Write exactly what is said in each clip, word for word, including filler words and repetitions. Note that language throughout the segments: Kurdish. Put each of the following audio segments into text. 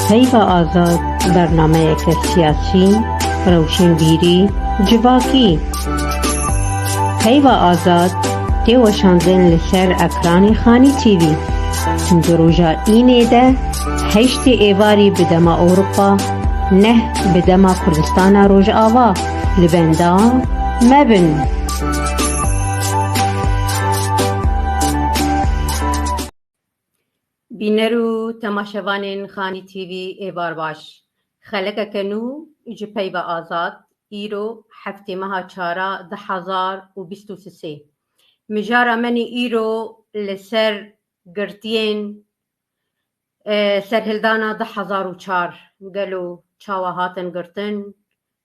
Peyva Azad, bernameyeke siyasî, rewşenbîrî, civakî. Peyva Azad tê weşandin li ser ekranê Xanî T V. Di roja înê de, heştê êvarî bi dema Ewropa, neh bi dema Kurdistana Rojava, li benda me bin. Bîner û temaşevanên Xanî T V, êvar baş. Xelekeke nû ji Peyva Azad, îro heftê meha çara du hezar û bîst û sisê. Mijara me nî îro li ser girtiyên, e, serhildana du hezar û çar. Gelo çawa hatin girtin?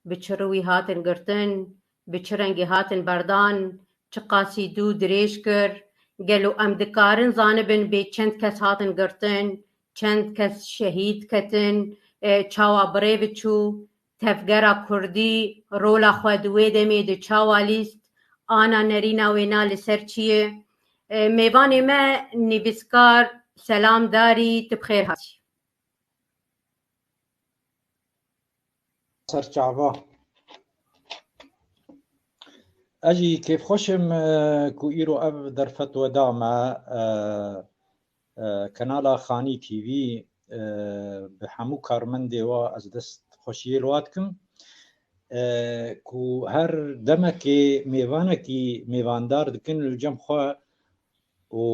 Bi çi rûyî hatin girtin, bi çi rengî hatin berdan, çiqasî dû dirêj kir? Gelo em dikarin zanibin bê çend kes hatin girtin, çend kes şehîd ketin, e, çawa bi rê ve çû? Tevgera Kurdî rola xwe di wê demê de çawa lîst? Ana nerîna wêna li ser çi ye? E, mêvanê me nivîskar Selam Darî, tu bi xêr hatî. Serçava. Ez jî kêfxweş im, e, ku îro ev derfet we da me, e, e, kanala Xanî T V, e, bi hemû karmendê wa ez dest xweşiyê li wa dikim, e, ku her demekê mêvanekî mêvandar dikin li cem xwe û,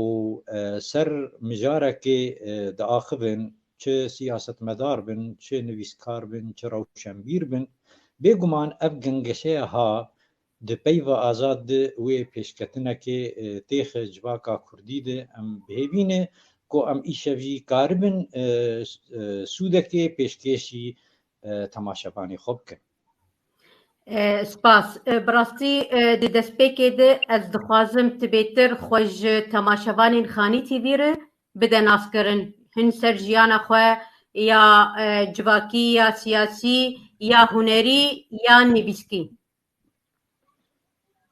e, ser mijarekê, e, diaxivin, çi siyasetmedar bin, çi nivîskar bin, çi rewşenbîr bin. Bêguman ev gengeşeya ha di Peyva Azad de wê pêşketinekê, e, têxe civaka Kurdî de em bihêvî ne ku em îşev jî karibin, e, s-, e, sûdekê pêşkêşî, e, temaşevanê xwe bikin. E, spas. E, bi rastî, e, di destpêkê de ez dixwazim tu bêtir xwe ji temaşevanên Xanî T V re bide naskirin. Hin ser jiyana xwe ya, e, civakî, ya siyasî, ya hunerî, ya nivîskî.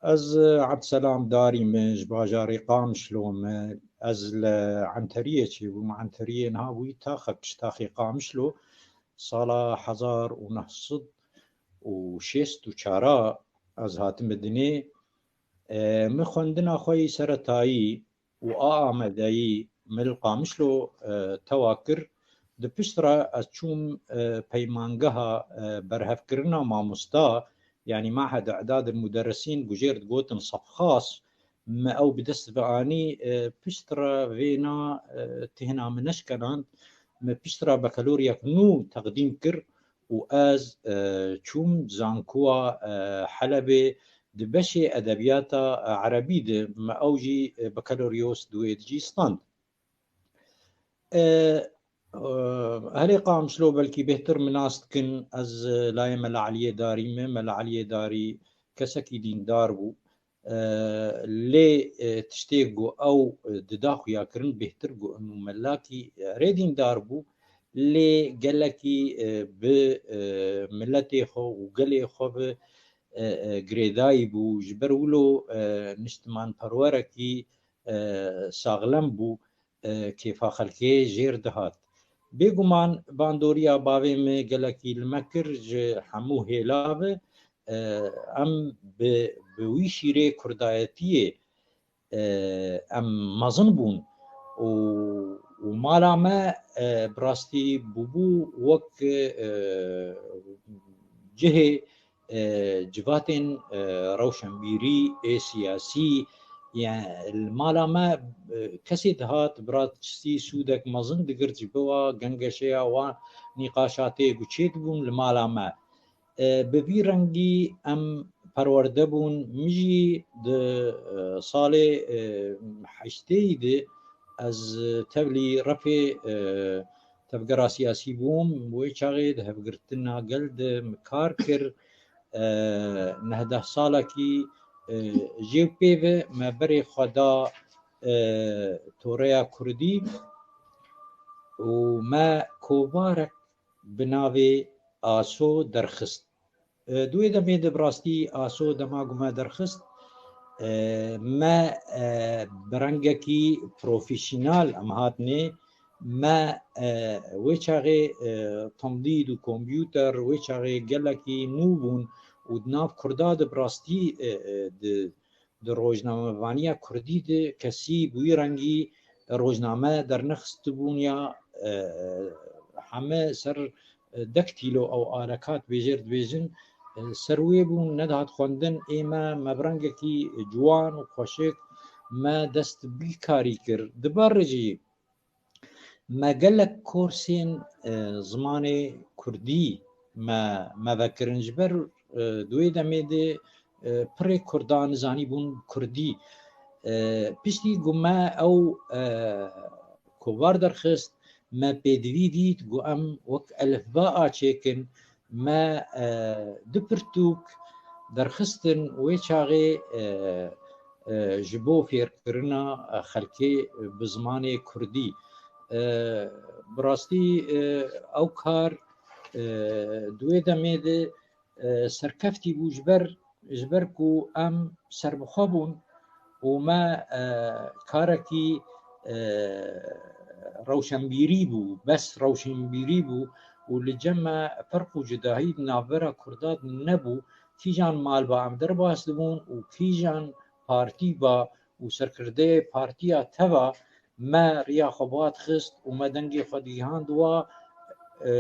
Ez, e, Ebdselam Darî me, ji bajarê Qamişlo me. Ez li Enteriyê çêbûm. Enteriyê niha bûyî taxe piştaxê Qamişlo. Sala hezar û neh sed û şêst û çar a ez hatime dinê. E, min xwendina xwe yî seretayî û a amedeyî min li Qamişlo, e, tewa kir. Di pişt re ez çûm, e, peymangeha, e, berhevkirina mamosta, yanî Mahed I'dad el Muderrisîn, gujêr digotin sefxas, me ew bi dest ve anî, e, pişt re vêna, e, têhna min neşkenand, me pişt re bakaloryak nû teqdîm kir û ez, e, çûm zankoya, e, Helebê di beşê edebiyata, e, erebî de me ew jî, e, bakaloriyos di wê de jî stand. E, e, Herê Qamişlo belkî bêhtir min nas dikin, ez, e, layê Mela Eliyê Darî me. Mela Eliyê Darî kesekî dîndar bû. E, lê, e, tiştê ku ew, e, dida xuyakirin bêhtir ku û melakî, e, rê dîndar bû, lê gelekî, e, bi, e, miletê xwe û gelê xwe bi, e, e, girêdayî bû. Ji ber wilo, e, niştimanperwerekî, e, saxlem bû, e, kêfa xelkê jêr dihat. Bêguman bandoriya bavê min gelekî li me kir ji hemû hêla ve, e, em bi, bi wî şîrê kurdayetiyê, e, em mezin bûn û, û mala me, e, bi rastî bûbû wek, e, cihê, e, civatên, e, rewşenbîrî ê siyasî. Yani li mala me, e, kesê dihat bira tiştî sûdek mezin digirt ji bo wa gengeşeya wa nîqaşatê ku çêdibûn li mala me. E, bi vî rengî em perwerde bûn. Min jî di, e, salê, e, heştêyî de ez tevlî refê, e, tevgera siyasî bûm. Wê çaxê di hevgirtina gel de min kar kir. E, nehdeh salekî, e, jê û pê ve me berê xwe da, e, toreya kurdî û me kovarek bi navê Aso derxist. E, di wê demê de bi rastî Aso dema ku me derxist, e, me, e, bi rengekî profesyonel em hatine, Me, e, wê çaxê, e, temdîd û kompûter wê çaxê gelekî nû bûn û di nav Kurda de bi rastî, e, e, di, di rojnamevaniya Kurdî de kesî bi wî rengî rojname dernexistibûn ya, e, heme ser, e, dek tîlo ew alekat bêjêr dibêjin, e, ser wê bûn, nedihat xwendin, ê me, me bi rengekî ciwan û xweşik me dest bi karî kir. Di ber jî me gelek korsên, e, zimanê kurdî me, me vekirin. Ji ber, e, di wê demê de, e, pirê Kurdan nizanîbûn kurdî. E, piştî ku me ew, e, kovar derxist, me pêdivî dît ku em wek elifba a çêkin, me, e, du pirtûk derxistin wê çaxê, e, e, ji bo fêrkirina, e, xelkê bi zimanê kurdî. E, bi rastî, e, ew kar, e, di wê demê de, e, serkeftî bû ji ber, ji ber ku em serbixwe bûn û me, e, karekî, e, rewşenbîrî bû, bes rewşenbîrî bû û li cem me ferq û cudahî di navbera Kurda de nebû. Kîjan mal ba em derbas dibûn û kîjan partî ba û serkirdeyê partiya teva me riya xwe ba dixist û me dengê xwe digihand wa, e,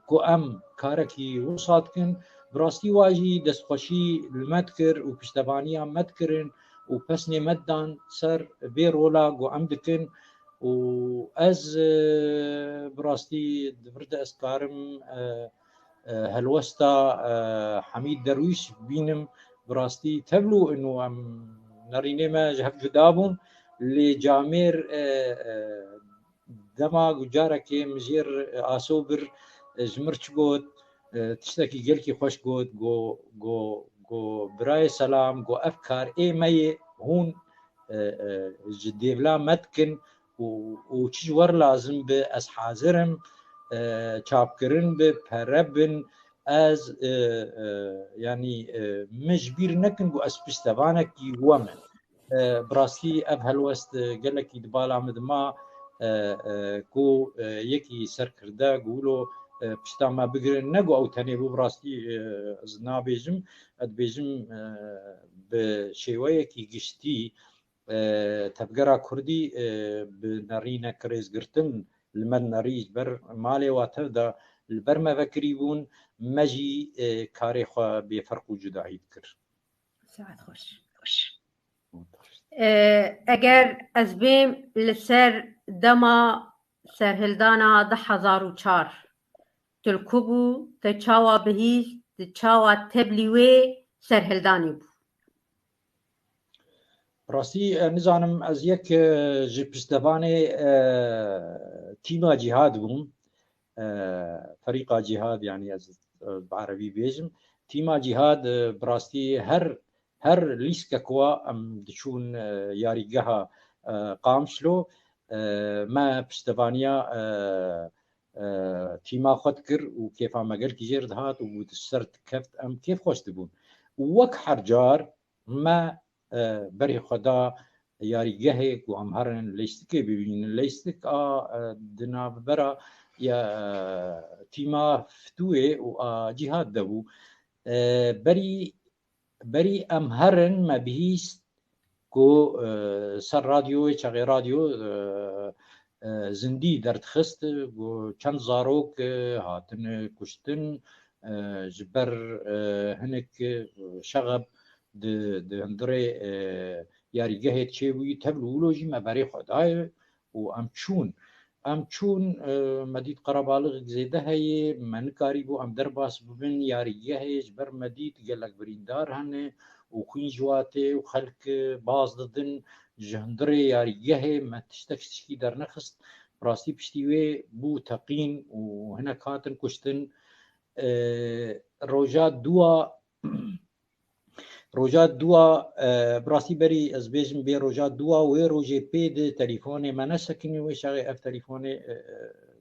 ku em karekî wisa dikin. Bi rastî wa jî destxweşî li me dikir û piştevaniya me dikirin û pesnê me didan ser vê rola ku em dikin. Û ez, e, bi rastî di vir de ez karim, e, e, helwesta, e, Hemîd Derwîş bînim. Bi rastî tevlû û em nerînê me ji hev cuda bûn. Lê camêr, e, e, dema ku carekê min jêr, e, aso bir, e, ji mir çi got, e, tiştekî gelkî xweş got, go, go, go, birayê selam, go, ev kar ê me yê, hûn, e, e, ji dêvla me dikin û, û çi ji we re lazim bi, ez hazir im, e, çapkirin bi, pere bin, ez, e, e, yanî, e, min ji bîr nekin ku ez piştevanekî we me. E, bi rastî ev helwest, e, gelekî di bala min de ma, e, e, ku, e, yekî serkirde ku wilo, e, pişta me bigirin, ne ku ew tenê bû, bi rastî, e, ez nabêjim, ez dibêjim, e, bi şêweyekî giştî, e, tevgera Kurdî, e, bi nerînek rêzgirtin li me nerî ji ber malê wa tev de li ber me vekirî bûn, me jî, e, karê xwe bêferq û cudahî dikir. Saet xweş. E, eger ez bêm li ser dema serhildana du hezar û çar, tu li ku bû, te çawa bihîst, tu çawa tevlî wê serhildanê bû? Rastî, e, nizanim, ez yek, e, ji piştevanê, e, tîma cîhad bûm. E, ferîqa cîhad, yanî ez, e, bi erebî bêjim. Tîma cîhad, e, bi rastî her, her lîskek wa em diçûn, e, yarîgeha, e, Qamişlo, e, me piştevaniya, e, e, tîma xwe dikir û kêfa me gelkî jêr dihat û di ser dikeft em kêfxweş dibûn. Û wek her car me, e, berê xwe da yarîgehê ku em herin leyştikê bibînin. Leyştik a, e, di navbera ya, e, tîma Fitûyê û a Cîhad de bû. E, berî, berî em herin me bihîst ku, e, ser radyo, wê çaxê radyo, e, e, zindî derdixist, ku çend zarok, e, hatine kuştin, e, ji ber, e, hinek, e, şexeb di, di hundirê, e, yarîgehê çêbûyî, tevlî wilo jî me berê xwe dayê û em çûn. Em çûn, e, me dît qerebalixek zêde heye, me nikarîbû em derbas bibin, yarîgehê ji ber me dît gelek birîndar hene û xwîn ji wa tê û xelk, e, baz didin ji hundirê yarîgehê, me tiştek tişkî dernexist. Bi rastî piştî wê bû teqîn û hinek hatin kuştin. E, roja dûa, roja dûa, e, bi rastî berî ez bêjim bê roja dûa, wê rojê pê di telîfonê me nesekinî, wê çaxê ev telîfonê, e,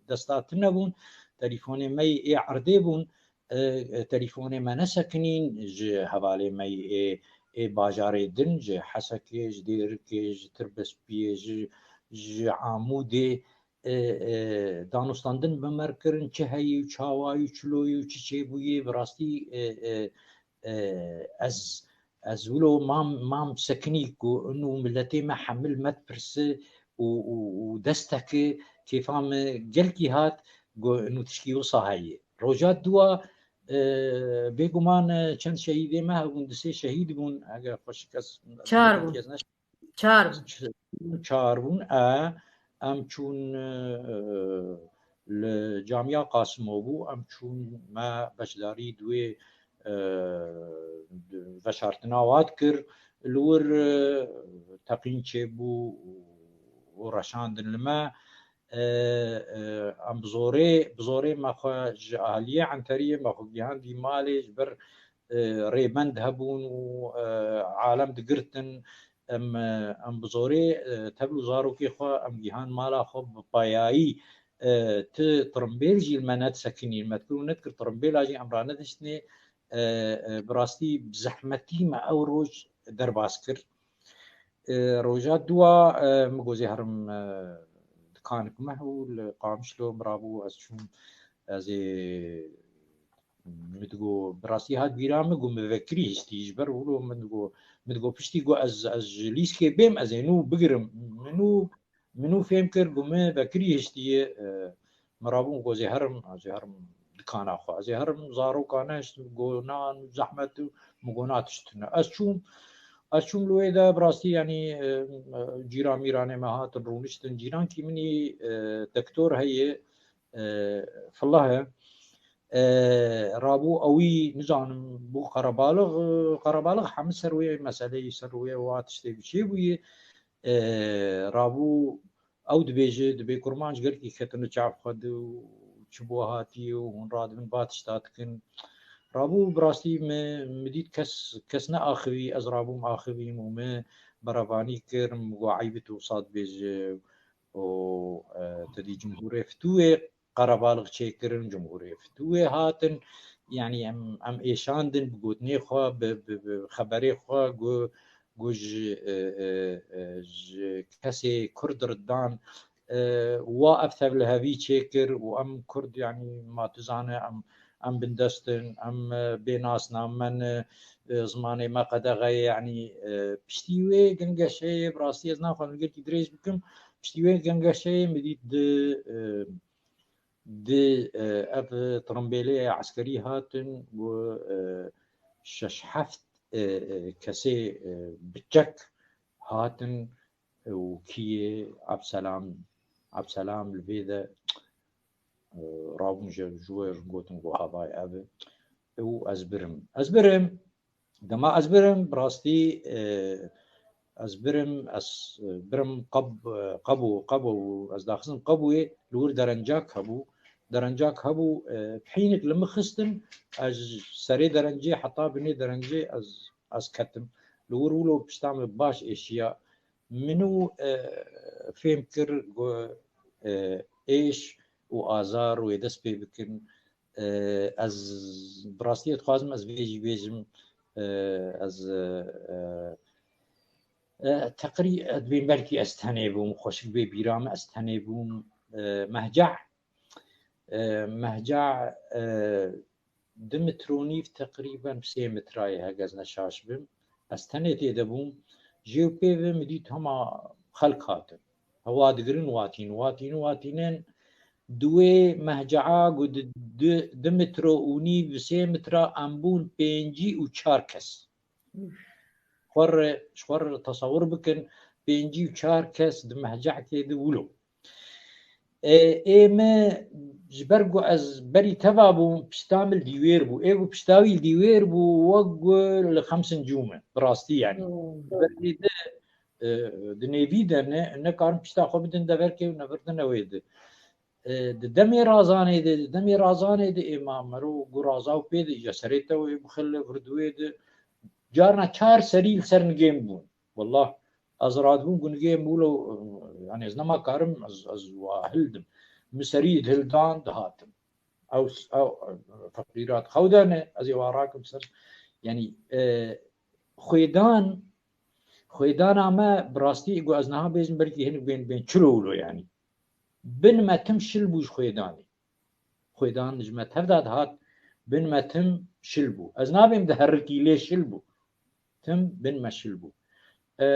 desta tune bûn, telîfonê me yê ê erdê bûn, e, e, telîfonê me nesekinîn ji hevalê me yê ê, ê bajarê din, ji Hesekê, ji Dêrikê, ji Tirbespiyê, ji, ji Amûdê, e, e, danûstandin bi me re kirin, çi heye û çawa ye û çilo ye û çi çêbûye, bi rastî, e, e, e, ez, ez wilo mam, mam sekinî ku inu miletê me hemil me dipirsi û, û, û desteke kêfa me gelkî hat ku inu tişkî wisa heye. Roja dua, e, bêguman, e, çend şehîdê me hebûn, du sê şehîd bûn, eger xweşik ez, Çar bûn. ez neş- Çar bûn. Çar bûn. E, em çûn, e, li Camiya Qasimo bû, em çûn me beşdarî di wê, e, veşartina wan dikir. Li wir, e, teqîn çêbû û reşandin li me. E, e, em bi zorê, bi zorê me xwe ji ahliyê Enteriyê me xwe gihandî malê ji ber, e, rêbend hebûn û, e, alem digirtin. Em, e, em bi zorê, e, tevl û zarokê xwe em gihan mala xwe bi payayî, e, ti tirimbêl jî li me nedisekinî, me dikir û nedikir tirimbêla jî em ranediştinê, e, e, bi rastî bi zehmetî me ew roj derbas kir. E, roja dua, e, min got ez ê herim, e, dikanik me û li Qamişlo min rabû ez çûm, ez ê Min digo, bi rastî hat bîra min, got min vekirî hiştî ji ber wilo min digo, min digo piştî got ez, ez ji lîskê bêm, ez ê nû bigirim. Min nû, min nû fêm kir, got min vekirî hiştiye, e, min rabûm got ez ê herim, ez ê herim dikana xwe. Ez ê herim zaroka nehiştim, got na zehmet û min got na tişt tune. Ez çûm, ez çûm li wê de bi rastî, yanî, e, cîran mîranê me hatin rûniştin. Cîrankî min î, e, doktor heye, e, Fillah e. E, rabû ewî, nizanim, bû qerebalix, e, qerebalix hemî ser wê meseleyê, ser wê wa tiştê bi çê bûye. E, rabû ew dibêje, dibê kurmanc gelkî ketine çav xwe de û çi bo hatiye û hûn radibin ba tişta dikin. Rabû bi rastî min, min dît kes, kes neaxivî, ez rabûm axivîm û min berevanî kir, min got eyb e tu wisa dibêje. û, e, te dî Cumhurê Fitûyê qerebalix çêkirin, Cumhurê Fitûyê hatin, yanî em, em êşandin bi gotinê xwe, bi, bi, bi xeberê xwe, gu, gu ji, e, e, e, ji kesê Kurd re dan, e, wa ev tevlihevî çêkir û em Kurd, yanî ma tu zane, em, em bindest in, em, e, bê nasnamen, e, zimanê me qedexe ye, yanî, e, piştî wê gengeşeyê, bi rastî ez naxwazim gelkî dirêj bikim, piştî wê gengeşeyê min dît di, e, di, e, ev tirimbêlê eskerî hatin û, e, şeş heft, e, e, kesê, e, bi çek hatin û kiyê Ebselam, Ebselam li vê de, e, rabûm ji, ji wê re gotin ku havayê ev e û ez birim. Ez birim. Dema ez birim, bi rastî, e, ez birim, ez, e, birim qeb, e, qebû, qebû, ez daxistim qebûyê, li wir derencak hebû. Derencak hebû, e, pînik li min xistin, ez serê derencê heta binê derencê ez, ez ketim. Li wir wilo pişta min baş êşiya. Min û, e, fêm kir, got, e, êş û azar wê dest pê bikin. E, ez bi rastî dixwazim ez vê jî bêjim, e, ez, e, e, teqrî-, ez dibêm belkî ez tenê bûm, xweşik bê bîra min ez tenê bûm. E, mehca, e, mehca, e, du metre û nîv teqrîben sê metrayê, heke ez ne şaş bim. Ez tenê tê de bûm. Jê û pê ve min dît hema xelk hatin. Hewa digirin, watîn, watîn, watînin. Di wê mehcea ku di, di, du metre û nîv bi sê metra em bûn pêncî û çar kes. Xwe re, ji xwe re tesewir bikin, pêncî û çar kes di mehcekê de wilo. E, ê me ji ber ku ez berî teva bûm, pişta min li dîwêr bû. Ê ku pişta wî li dîwêr bû, wek ku li xemsin cû me. Bi rastî yanî. Hmm. Berî de, e, di nêvî de ne, nekarin pişta xwe bidin deverkê û nevirdine wê de. E, di demê razanê de, di demê razanê de ê ma mero ku raza û pê de, îca serê te wê bixile, vir di wê de. Carna çar serî li ser nigê min bûn. Wallah, ez radibûm ku nigê min wilo, e, yanî ez nema karim, ez, ez wa hildim. Min serî hildan dihatim. Ew, ew, e, feqîrat xew de ne, ez ê wa rakim ser. Yanî, e, xwêdan, xwêdana me bi rastî, ku ez niha bêjim, belkî hinek bên, bên çilo wilo yanî. Bin me tim şil bû ji xwêdanê. Xwêdan ji me tevda dihat, bin me tim şil bû. Ez nabêm diherikî, lê şil bû. Tim bin me şil bû. E,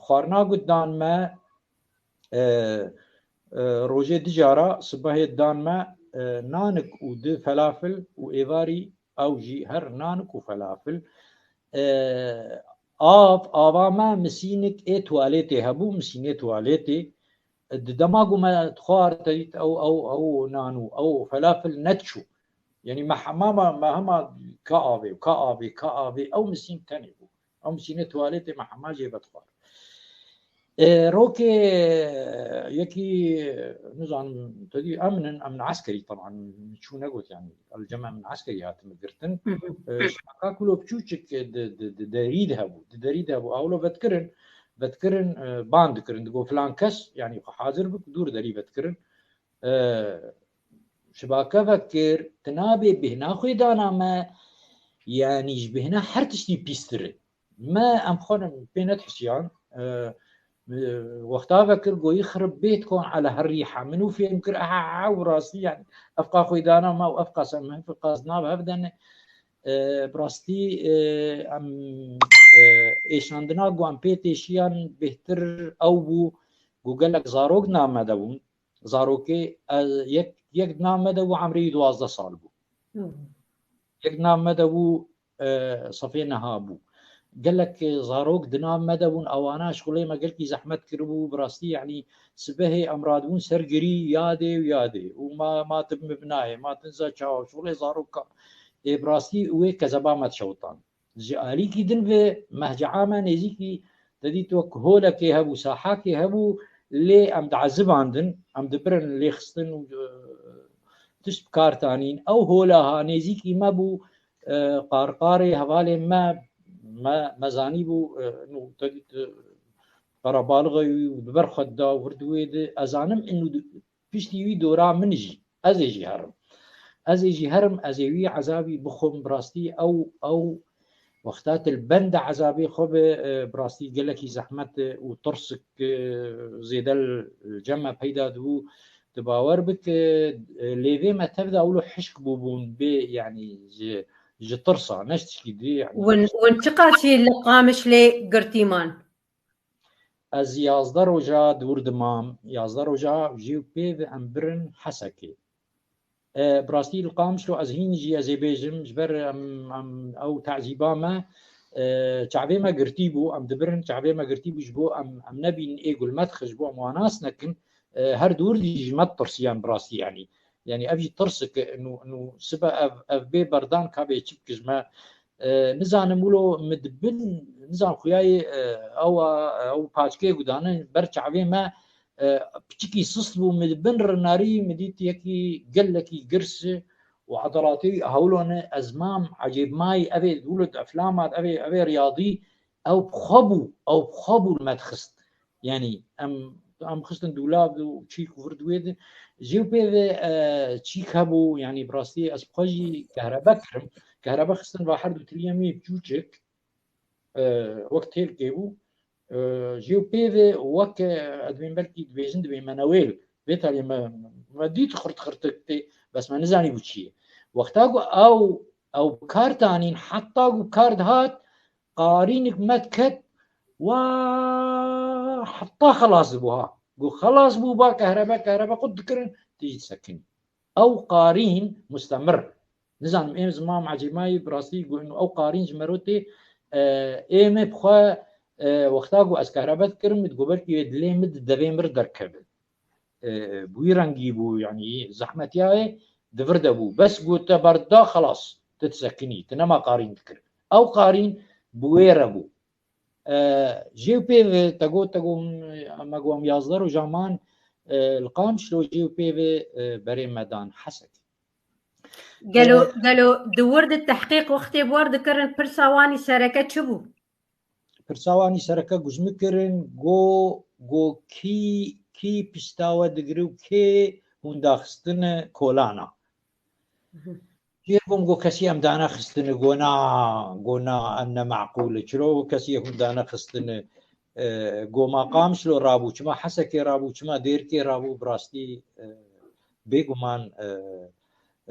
xwarina got dan me, e, e, rojê dijara sibehê dan me, e, nanik û di felafil û êvarî ew jî her nanik û felafil. E, av, ava me misînik ê tuwaletê hebû, misînê tuwaletê. Di dema ku me dixwar te dît ew, ew, ew nan û ew felafil nediçû. Yanî me hema, me, me hema ka avê, ka avê, ka avê, ew misîn tenê bû. Ew misînê tuwaletê me hema jê vedixwar. E, rokê yekî, nizanim, te dî emnin, emn eskerî, teban, çû negot, yanî, el cem emn eskerî hatime girtin. Hı hı. E, şaka kulo piçûçik di, di, di derî de hebû, di derî de hebû. Awlo vedkirin, vedkirin, e, ban dikirin, digo filan kes, yanî, xwe hazir bik, dûr derî vedkirin. E, şibake vekir, tu nabê bêhna xwêdana me, yanî ji bêhna her tiştî pîstir e. Me, em xwe pê nedihisiyan. E, e, wexta vekir goyî xirib bêt kon ele her rîha min û fêm kir, aha, aha, û rastî, yanî, ev qa xwêdana me û ev qas em, ev qas nav hev de ne. E, bi rastî, e, em, e, êşandina ku em pê têşiyan bêhtir ew bû, ku gelek zarok nav me de bûn. Zarokê, e, yek, yek di nav me de bû, emrê wî duwazdeh sal bû. Hı. Yek di nav me de bû, e, sefê niha bû. Gelek zarok di nav me de bûn, ewana şixulê me gelkî zehmet kiribû, bi rastî, yanî, sibehê em radibûn ser girî, yadê û yadê. Û ma, ma tu bi min binayê, ma tu niza çawa, şixulê zaroka. Ê, bi rastî wê kezeba me dişewitan. Ji alîkî din ve mehceya me nêzîkî, te dît, wek holekê hebû, sahakê hebû, lê em diezibandin, em dibirin lêxistin û, e, tişt bi kar tanîn. Ew hola ha nêzîkî me bû, e, qarqarê hevalên me, me, me zanîbû, e, nû te dît, e, qerebalixê wî û di ber xwe dida û vir di wê di. Ez zanim, inu di, piştî wî dora min jî, ez ê jî herim. Ez ê jî herim, ez ê wî ezabî bixwim, bi rastî ew, ew wexta tu li benda ezabê xwe be, e, bi rastî gelekî zehmet e û tirsik, e, zêde li cem me peyda dibû. Tu bawer bike, e, lêvê me tev de ewlo hişk bûbûn bê, yanî ji, ji tirsa, ne ji tişkî dî, yanî. Win, win çiqas jî li Qamişlê girtî man? Ez yazdeh roja dûr dimam, yazdeh roja jê û pê ve em birin Hesekê. E, bi rastî li Qamişlo ez hîn jî ez ê bêjim, ji ber em, em, ew tezîba me, e, çavê me girtî bû, em dibirin, çavê me girtî bû, ji bo em, em nebînin ê gulmedxi, ji bo em wan nas nekin, e, her dûr jî ji me ditirsiyan bi rastî, yanî. Yanî ev jî tirsik e, nû, nû sibe ev, ev bê berdan ka bê çi bike ji me. E, nizanim wilo min dibin, nizan xuyayê, e, ew, ew paçkeyê ku dane ber çavê me, e, piçikî sist bû, min dibin rinarî, min dît yekî gelekî girs û edelatê wî hewlane, ez mam, ecêb mayî, ev ê wilo eflamat, ev ê, ev ê riyadî, ew bi xwe bû, ew bi xwe bû li me dixist. Yanî em, em xistin dûlav û çîk û vir di wê de. Jê û pê ve, e, çîk hebû, yanî bi rastî ez bi xwe jî kehrebe kirim. Kehrebe xistin va her du tiliyên wî çûçik, e, wek têlkê bû. E, jê û pê ve wek, e, ez dibêm belkî dibêjin, dibêm menewêl. Vê taliyê me, me dît xurt xurtik tê, bes me nizanî bû çi ye. Wexta ku ew, ew bi kar tanîn, heta ku bi kar dihat, qarînik me diket, wa heta xelas dibû ha. Got, xelas bû, ba kehrebe, kehrebe qut dikirin, tê jî disekinî. Ew qarîn mustemir. Nizanim, êm zimam ecêmayî bi rastî got, ew qarîn ji merotê, e, êm ê bi xwe, e, wexta ku ez kehrebe dikirim, min digot, belkî wê dilê min di devê min derkeve. E, bi wî rengî bû, yanî zehmetiyayê di vir de bû. Bes got, te berda, xelas, tu disekinî, tu nema qarîn dikir. Ew qarîn bi wê re bû. E, jê û pê ve te got, te got, em, me got, em yazdeh roja man, e, li Qamişlo, jê û pê ve, e, berê me dan Hesekê. Gelo, e, gelo di wir de tehqîq wextê bi wir dikirin, pirsa wanî sereke çi bû? Pirsa wanî sereke ku ji min kirin, got, got kî, kî pişta we digire û kê hûn daxistine kolana. Mhm. Jê got, got kesî em dane xistine, got na, got na, em ne meqûl e. Çiro kesî hûn dane xistine? e, goma Qamişlo rabû, çima Hesekê rabû, çima Dêrikê rabû, bi rastî, e, bêguman, e,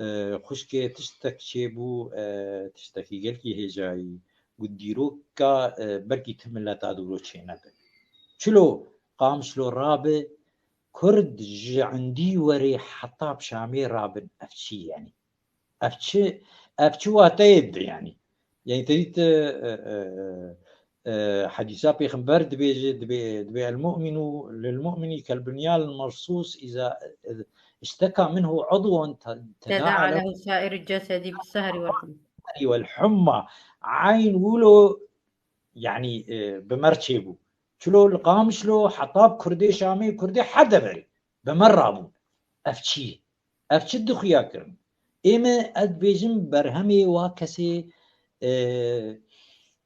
e, xwişkê tiştek çêbû, e, tiştekî gelkî hêjayî, ku dîroka, e, belkî ti mileta dûro çênebe. Çilo Qamişlo rabe, Kurd ji endî werê heta bi Şamê rabin, ev çi yenî? Ev çi, ev çi wateyê dide yanî? Yanî te dît, e, e, e, e, hedîsa Pêxember dibêje, dibê, dibê el mu'minu lil mu'mini kel bunyan el mersus iza, e, işteka minhu udwun te-, tedaa lehu sairu cesedi bis sehri wal humma. Wal humma. Eyn wilo, yanî, e, bi mer çêbû. Çilo li Qamişlo heta bi Kurdê Şamê, Kurdê her deverê bi mer rabûn. Ev çi ye? Ev çi dixuya kirin? Ê me, ez dibêjim, berhemê wa kesê, e,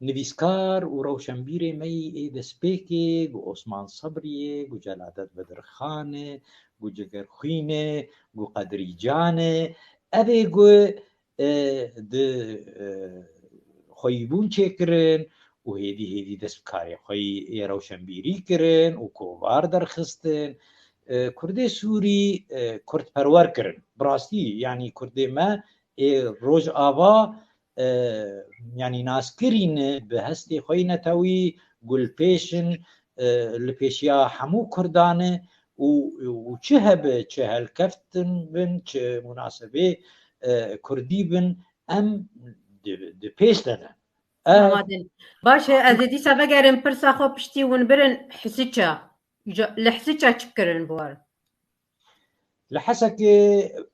nivîskar û rewşenbîrê me yî ê destpêkê, ku Osman Sebrî ye, ku Celadet Bedirxan e, ku Cigerxwîn e, ku Qedrî Can e. Ev ê ku, e, di, e, xweyîbûn çêkirin û hêdî hêdî dest bi karê xwe yî ê rewşenbîrî kirin û kovar derxistin. E, Kurdê Sûrî, e, kurdperwer kirin. Bi rastî, yanî Kurdê me ê Rojava, e, yanî naskirî ne bi hestê xwe yî netewî, ku li pêş in, e, li pêşiya hemû Kurdan e û, û çi hebe, çi helkeftin bin, çi munasebê, e, Kurdî bin, em di, di pêş de ne. E, Amadin. Baş e, ez ê dîsa vegerim pirsa xwe piştî hûn birin Hisiça. Ji, li Hisiça çi kirin bi wan? Li Hesekê,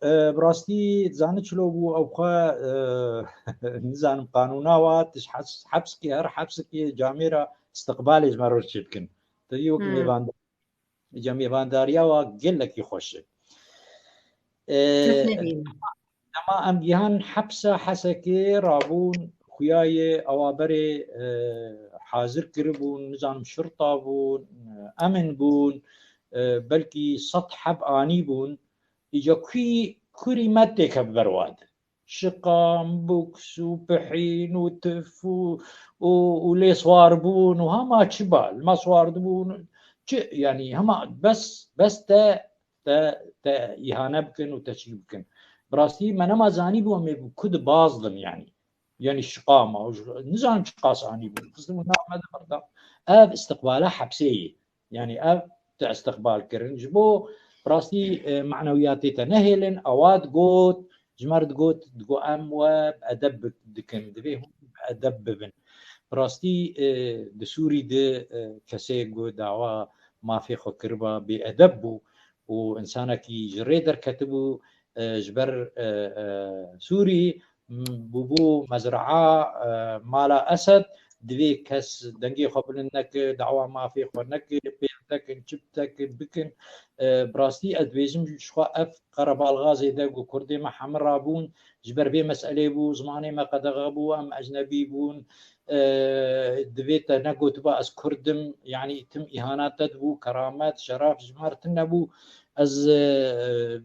e, bi rastî dizanî çilo bû ew xwe, e, nizanim qanûna wa, tij hes-, hepsikê, her hepsikê camêra istiqbalê ji me re çêdikin. Te dî wek Hmm. mêvandar. Îca mêvandariya wa gelekî xweş e. E, Kes nebîn. Dema em gihan hepsa Hesekê rabûn, xuya ye ewa berê, e, hazir kiribûn, nizanim şirta bûn, e, emin bûn, e, belkî sed heb anîbûn. Îca kû, kurî me têke bi ber wa de. Şiqam, buks û pihîn û tif û, û, û lê swar bûn û hema çi ba, li me swar dibûn. Çi, yanî hema bes, bes te, te, te îhane bikin û te çî bikin. Bi rastî me nema zanîbû em ê bi ku dibazdin yanî. Yanî şiqama, nizanim çiqas anîbûn. Xistin û nav me de berdan. Ev istiqbala hepsê ye. Yanî ev tu istiqbal kirin. Ji bo rastî, e, manewiyatê te nehêlin, ewa digot, ji me re digot, digot, "Em we bi edeb bi-, dikin, divê hûn bi edeb bibin." Bi rastî, e, di Sûrî de, e, kesê ku dawa mafê xwe kiriba bê edeb bû û însanekî ji rê derketibû, e, ji ber, e, e, Sûrî, m-, bûbû mezraa, e, mala Esed, divê kes dengê xwe bilind neke, dawa mafê xwe neke, pêl tekin, çi tekin, bikin. E, bi rastî ez dibêjim ji xwe ev qerebalxa zêde ku Kurdê me hemî rabûn, ji ber vê meselê bû, zimanê me qedexe bû, em ecnebî bûn, e, divê te negotiba ez Kurd im, yanî tim îhana te dibû, keramet, şeref ji me re tune bû. Ez, e,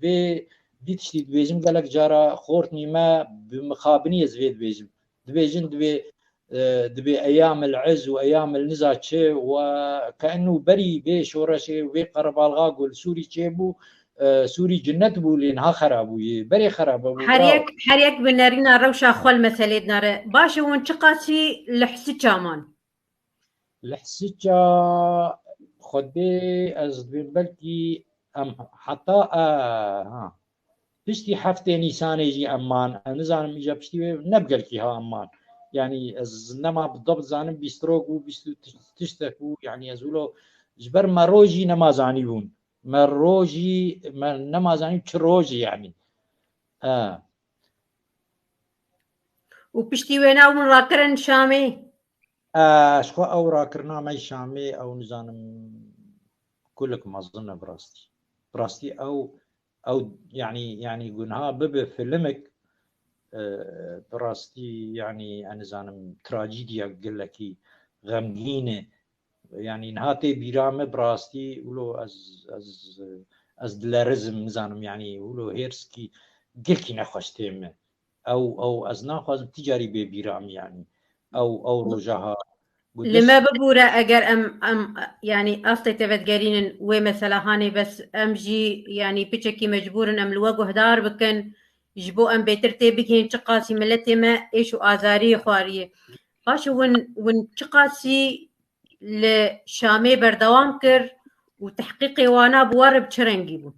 vê vî tiştî dibêjim, gelek cara xortnî me bi mixabinî ez vê dibêjim. Dibêjin divê, e, divê eyam el iz û eyam el niza çi we ke enû berî vê şoreşê, vê qerebalxa ku li Sûrî çêbû, e, Sûrî cinnet bû, lê niha xera bûye. Berê xera bû. Her yek, her yek bi nerîna rewşa xwe li meselê dinare. Baş e, hûn çiqasî li Hisiça man? Li Hisiça Xwedê ez dibêm belkî em heta, e, ha. Piştî heftê Nîsanê jî em man. Ez nizanim îca piştî wê ne bi gelkî ha em man. Yanî ez nema bi dab dizanim bîst rok bû, bîst û tiştek bû. Yanî ez wilo ji ber me rojî nema zanîbûn. Me rojî, me nema zanî çi rojî yanî. E. Û piştî wêna hûn rakirin Şamê? E, ji xwe ew rakirina me Şamê, ew nizanim kulek mezin e bi rastî. Bi rastî ew, ew, yanî, yanî gunha bibe filmek, e, bi rastî, yanî, ez nizanim, trajîdiya gelekî xemgîn e. Yanî niha tê bîra me bi rastî, wilo ez, ez, ez dilerizim, nizanim, yanî wilo hêrskî gelkî nexweş tê me. Ew, ew ez naxwazim ti carî bê bîra min, yanî. Ew, ew roja ha Li me bibûre eger em, em, yanî astê te vegerînin wê meselahanê, bes em jî yanî piçekî mecbûr in em li we guhdar bikin, ji bo em bêtir tê bigihên çiqasî miletê me êş û azariyê xwariye. Paşê win, win çiqasî li Şamê berdewam kir û tehqîqê wana bi we re bi çi rengî bû?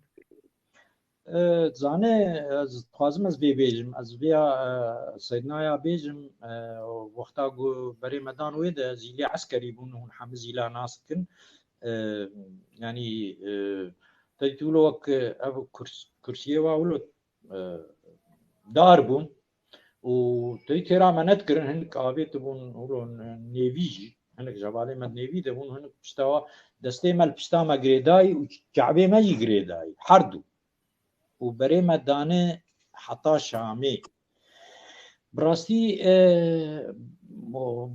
Dizane, ez dixwazim ez vê bêjim. Ez vêya Seydnaya bêjim, wexta ku berê me dan wê de zîlê eskerî bûn, hûn hemî zîla nas dikin. Yanî te dît wilo wek ev kursiyê wa wilo dar bûn û te dît têra me nedikirin, hinek avê tibûn wilo nêvî jî, hinek ji hevalê me nêvî de bûn, hinek pişta wa destê me li pişta me girêdayî û çavê me jî girêdayî, her du. Û berê me dane heta Şamê. Bi rastî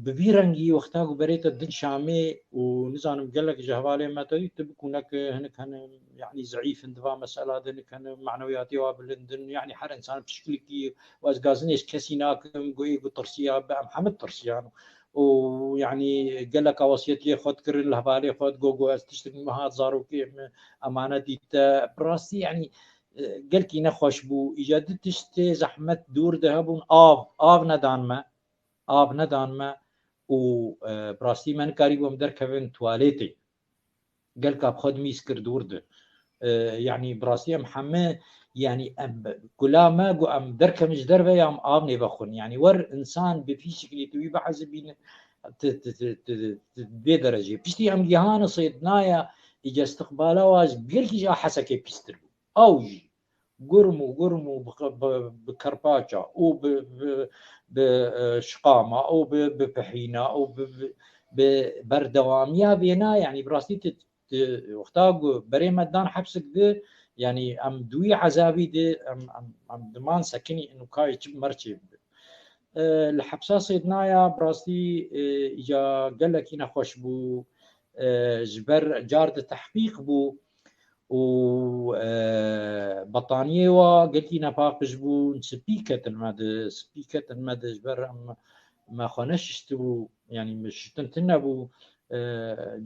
bi vî rengî wexta ku berê te din Şamê û nizanim gelek ji hevalê me te dît, tu bikû nek hinek hene, yanî zeîf in di va mesela de, nek hene manewiyatê wa bilind in, yanî her însan pişklikî û ez gazinê ji kesî nakim, ku ê ku tirsiya be, em hemî tirsiyan û yanî geleka wesiyetiyê xwe dikirin li hevalê xwe, digo ku ez tiştik min hat zarokê min emanetî te. Bi rastî yanî gelkî nexweş bû. Îca du tiştê zehmet dûr de hebûn, av, av nedan me, av nedan me û bi rastî me nikarîbû em derkevin tuwaletê. Gelka bi xwe dimîz kir dûr de. Yanî bi rastî em heme, yanî em kula me got em derkevin ji derve ya em av nêvexwin. Yanî wer însan bi fî şiklî tu wî biezibîne, ti, ti, ti, ti, ti, vê derecê. Piştî em gihane Seydnaya, îca istiqbala wa ji gelkî jî a Hesekê pîstir bû. Ew jî gurm û gurm û bi, bi, bi kerpaça û bi, bi, bi, e, şiqama û bi, bi pihîna û bi, bi, bi berdewamiya vêna, yanî bi rastî tu, tu wexta ku berê me dan hepsik di, yanî em di wî ezabî di, em, em, em diman sekinî û kayê çi merçê bibe. E, li hepsa Sêdnaya bi rastî, e, îca gelekî nexweş bû, e, ji ber car di tehqîq bû. û, e, betaniyê wa gelkî nepaqij bû, spî ketin me di, spî ketin me di, ji ber em, me xwe neşiştibû, yanî me şiştin tune bû. E,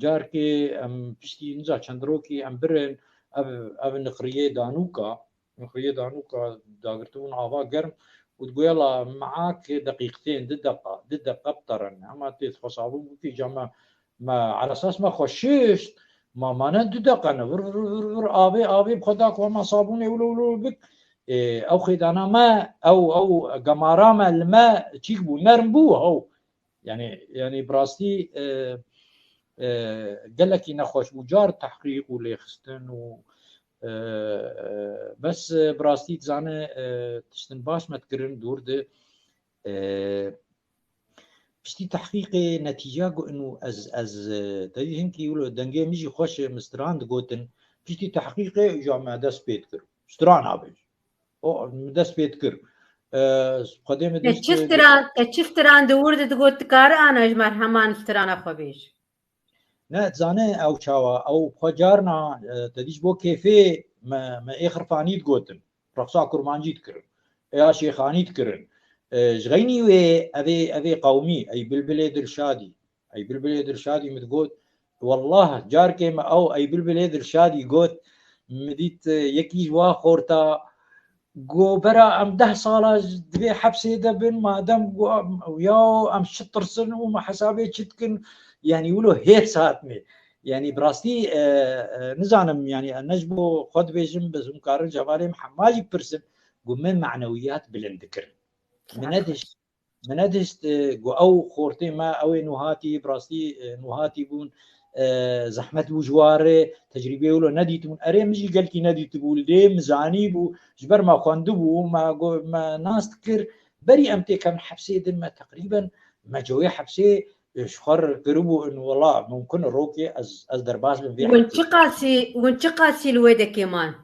carkê em piştî niza çend rokî em birin, ev, ev niqriyê danûka, niqriyê danûka dagirtibûn ava germ û digoya la meak deqîqtên, di deqa, di deqa biterin. Hema tê xwe sabûn bikî, ca me Me eresas me xwe şişt, ma mane du deqe ne, vir, vir, vir, vir, avê, avê bi xwe da ku hema sabûnê wilo, wilo bik. Ê, ew xêdana me, ew, ew gemara me li me çîk bû, nerm bû, ew. Yanî, yanî bi rastî, e, e, gelekî nexweş bû. Car tehqîq û lêxistin û, e, e, bes, e, bi rastî dizane, e, tiştin baş me dikirin dûr di, e, Piştî tehqîqê netîca got û ez, ez, e, te dî hinkî wilo dengê min jî xweş e, min stran digotin. Piştî tehqîqê îja me dest pê dikir. Stran abêj. O, min dest pê dikir. E, Xwedê min Te dîşt çi stran, te çi stran di wir de digot, dikare ana ji me heman strana xwe bêj. Ne, dizane ew çawa, ew xwe carna, e, te dî ji bo kêfê me, me ê xirfanî digotin. Reqsa kurmancî dikirin. Ê ya şêxanî dikirin. E, ji xeynî wê evê, evê qewmî, ey bilbilê Dilşadî. Ey bilbilê Dilşadî min digot, wellah, carkê me ew ey bilbilê Dilşadî got, min dît, e, yekî ji wa xorta, Go bera em deh sala ji, divê hepsê de bin, madem go em, ya em çi tirsin û me hesabê çi dikin, yanî wilo hêrs hatime. Yanî bi rastî, e, e, nizanim, yanî ne ji bo xwe dibêjim, bes hûn karin ji hevalê min hema jî bipirsin, go me manewiyat bilind dikirin. Min nedihişt, min nedihişt, e, go ew xortê me, ew ê nûhatî, bi rastî, e, nûhatî bûn, e, zehmet bû ji wa re, tecrîbeyê wilo nedîtibûn. Erê, min jî gelkî nedîtibû, lê min zanîbû, ji ber me xwendibû, me go-, me nas dikir, berî em têkevin hepsê din me teqrîben me cewê hepsê, e, ji xwe re kiribû in, wela mumkin e rokê ez, ez derbas bim vê Hûn hepsê. Çiqasî, hûn çiqasî li wê dekê man?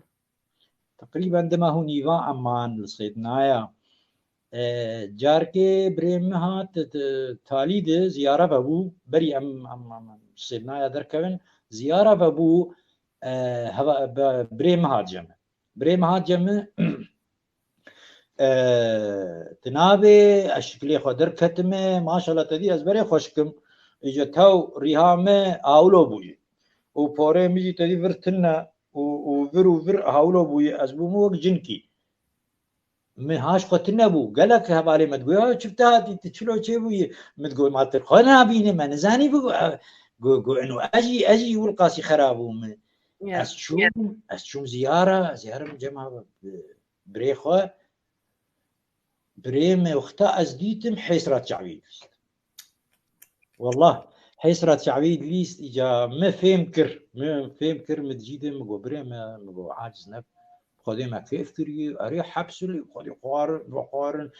Teqrîben dima hûn nîva em man li Sêdnaya. E, carkê birê min hat, e, talî de ziyare vebû, berî em, em, em, em Sêdnaya derkevin, ziyare vebû, e, heva, be, birê min hat cem. Birê min hat cem, e, ti navê, ez şiklê xwe derketime, maşallah te dî ez berê xweşik im. Îca tew rîha me hawlo bûye. Û porê min jî tedî vir tune û, û vir û vir hawlo bûye. Ez bûm wek cinkî. Min haş xwe tune bû. Gelek hevalê me digoya, "Çi te hatî, tu çilo çêbûyî?" Min digot, "Ma tu xwe nabînî, me nizanî bû." Go, go, eno, ez jî, ez jî wilqasî xera bûm. Ya. Ez çûm, ez çûm ziyara, ziyara min cema birê xwe. Birê me wexta ez dîtim, hêsra çavî dîst. Wallah, hêsra çavî dilîst, îca me fêm kir. Me fêm kir, min dijî de, min got, "Birê me", min got, "aciz ne. Xwedê me kêf kiriye, erê hepsilî, xwedê xwarin, vexwarin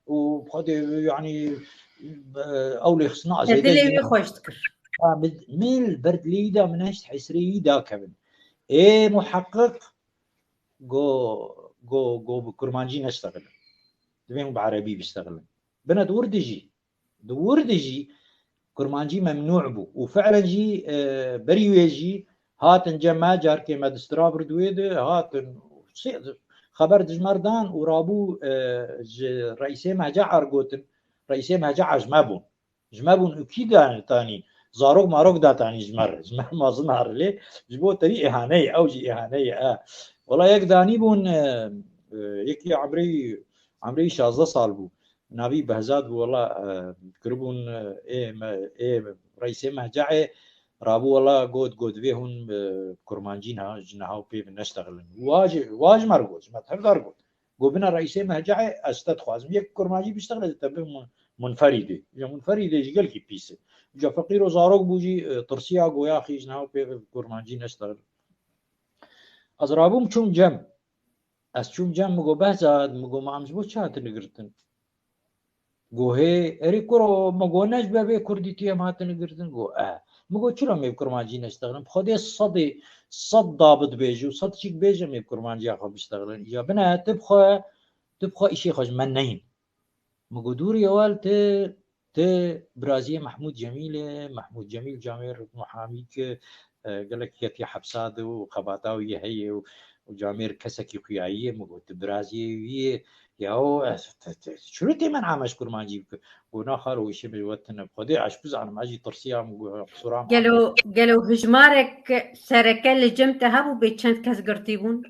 û xwedê, yanî, e, ew lê xistina." Te dilê wî xweş dikir. Ha, min, min li ber dilê wî da, min heşt hêsrê wî da kevin. Ê muheqqiq go, go, go bi kurmancî neştexilin. Divê hûn bi erebî biştexilin. Bine di wir de jî, di wir de jî kurmancî memnû bû. Û fi'len jî, e, berî wê jî hatin cem me, carkê me distira bir di wê de, hatin sê, xeber di ji me re dan û rabû, e, ji reîsê mehca re gotin. Reîsê mehca ji me bûn. Ji me bûn û kî da-, tanî? Zarok marok da tanî ji me re. Ji me mezin re lê ji bo te wî îhane ye, ew jî îhane ye, e. Wela yek danî bûn, e, e, yekî emrê, emrê wî şazdeh sal bû. Navî Behzad bû, wela, e, kiribûn, e, ê me, ê reîsê mehcayê rabû, wela got, got, "Vê hûn, e, kurmancî niha, ji niha û pê ve neştexilin." Wa ji, wa ji me re got, ji me tev dar got. Got, "Bina reîsê mehcayê, ez te dixwazim. Yek kurmancî biştexile, te bi mun-, munferîdê." Ya munferîdê jî gelkî pîs e. Îca feqîr û zarok bû jî, e, tirsiya, go, "Yaxî, ji niha û pê ve kurmancî neştexil." Ez rabûm çûm cem. Ez çûm cem, min got, "Behzad", min got, "Ma em ji bo çi hatine girtin?" Go, "Hê, erê kuro, min got, ne ji ber vê kurdîtiyê em hatine girtin?" Go, "E." Min got, "Çilo em ê bi kurmancî neştexilin? Bi Xwedê sedê sed dabit bêje û sed çîk bêje em ê bi kurmanciya xwe biştexilin. Îca bine, tu bi xwe, tu bi xwe îşê xwe ji me neyîn." Min got, "Dûrî ewel tu, tu biraziyê Mehmûd Cemîl e, Mehmûd Cemîl camêr muhamî ke, e, gelek ketiye hepsa de û xebata wî heye û, û camêr kesekî xuyayî ye." Min got, "Tu biraziyê wî yê, ya o, ez, te, te, çilo tê men ameş kurmancî bike?" Got, "Na xalo, îşê min ji we tune. Xwedê ez bizanim, ez jî tirsiyam, qisûra min." Gelo, gelo hijmarek sereke li cem te hebû bê çend kes girtî bûn?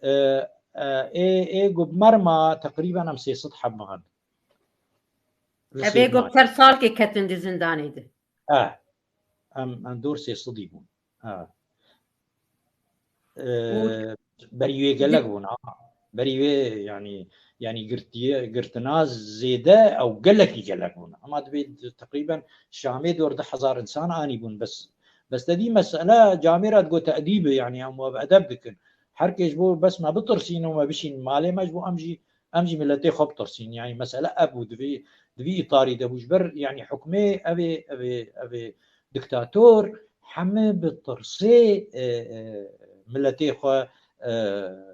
E, e, ê, ê got, merma teqrîben em sê sed heb hebin. Li Evê sê got, mah. Ser salkê ketin di zindanê de. E, em, em dor sê sedî bûn. E. E, Û berî wê gelek bûn, ha. Berî wê, yanî, yanî girtiye, girtina zêde ew gelekî gelek bûn. Ama divê teqrîben Şamê dor du hezar insan anî bûn. Bes, bes te dî mesele camêra digot te'dîb e, yanî em we bi edeb dikin. Her kê ji bo bes me bitirsîn û me bişîn malê me, ji bo em jî, em jî miletê xwe bitirsîn. Yanî mesele ev bû, divê, di vî îtarî de bû. Ji ber, yanî hukmê ev ê, ev ê, ev ê diktator heme bi tirsê, e, e, miletê xwe, e,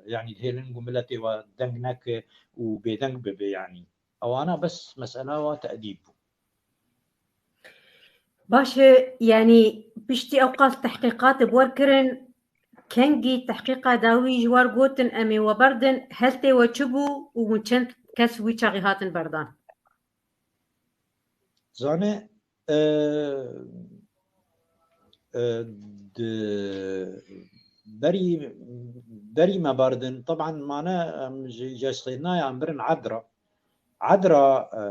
yanî dihêlin ku miletê we deng neke û bêdeng bibe, yanî. Ewana bes mesela wa te'dîb bû. Baş e, yanî piştî ew qas tehqîqat bi wer kirin, kengî tehqîqa dawî ji wer gotin, em ê we berdin, heltê we çi bû û hûn çend kes wî çaxî hatin berdan? Zane, e, e, di berî, berî me berdin, teban mane, em ji, ji xênaya em birin Edra. Edra, e,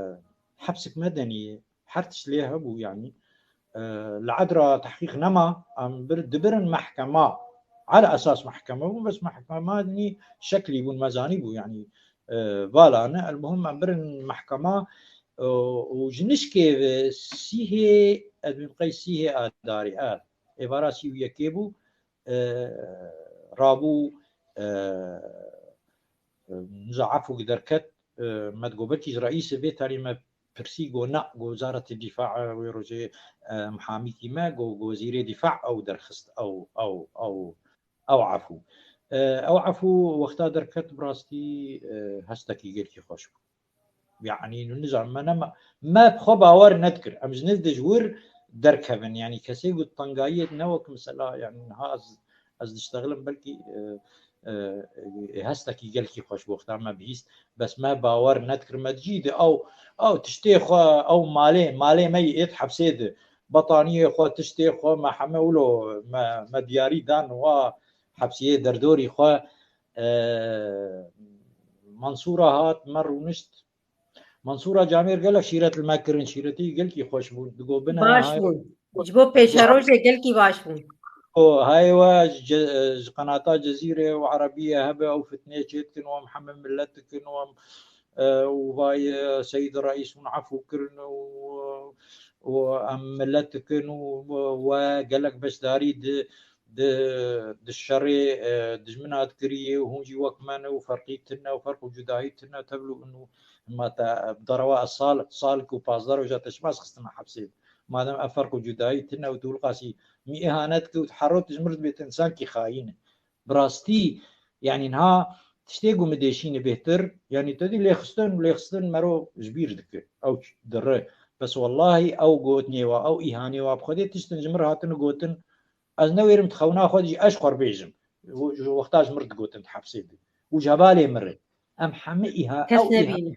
hepsik medenî ye, her tişt lê hebû, yanî, e, li Edra tehqîq nema, em bir, dibirin mehkema. Ala esas mehkeme bû, bes mehkema nî şeklî bûn, mezanî bû, yanî, e, vala ne. El muhim em birin mehkema, e, û ji nişkê ve sîhê, ez bîm qey sîhê adarî, e, êvara sî û yekê bû, e, rabû, e, e, niza efû derket, e, me digot, belkî ji reîsê vê tarî me pirsî, got, na, got, Wezaretê Dîfa, e, wê rojê, e, mihamîkî me, got, got, Wezîrê Dîfa ew derxist, ew, ew, ew, ew efû. E, ew efû wexta derket, bi rastî, e, hestekî gelkî xweş bû. Yanî, nizam, me nema, me bi xwe bawer nedikir. Em ji nêz de ji wir derkevin. Yanî, kesê ku tengayiyê ne wek mesela, yanî, niha ez, ez diştexilim, belkî, e, e, e, hestekî gelkî xweş bû wexta me bihîst. Bes me bawer nedikir, me dijî di ew, ew tiştê xwe, ew malê, malê me yê êt hepsê di, betaniyê xwe, tiştê xwe, me heme wilo me, me diyarî dan wa hepsiyê derdorî xwe. E, Mansûra hat, me rûnişt. Mansûra camêr gelek şîret li me kirin, şîretî gelkî xweş bûn. Digo bine Baş hay- bûn. Ji bo pêşerojê gelkî baş bûn. Ko hayê we ji ce-, ji qenata Cezîrê û Erebiyê hebe, ew fitneyê çê dikin û em heme millet dikin û em, e, û vay, e, Seyîd Reîs hûn efû kirin û, û em millet dikin û we gelek beşdarî di, di, di şerê, e, dijmina dikiriyê û hûn jî wek me ne û ferqî tune û ferq û cudahî tune, tevlû û ma te bi derewa sal, sal ku pazdeh roja te çima xistine hepsê. Madem ev ferq û cudayî tune û tu wilqasî mî îhanet ki û hero tu ji mir dibêtin, sankî xayîn e. Bi rastî, yanî niha tiştê ku min dêşîne bêhtir, yanî te dî lêxistin, lêxistin mero ji bîr dike. Ew dire. Bes wellahî ew gotinê wa, ew îhanê wa bi Xwedê tiştin ji mir hatine gotin, ez newêrim di xewna xwe de jî ez ji xwe re bêjim. Ji wexta ji mir digotin di hepsê de. Û ji hevalê mir e. Em hemî îha-, Kes ew îha-, nebîne.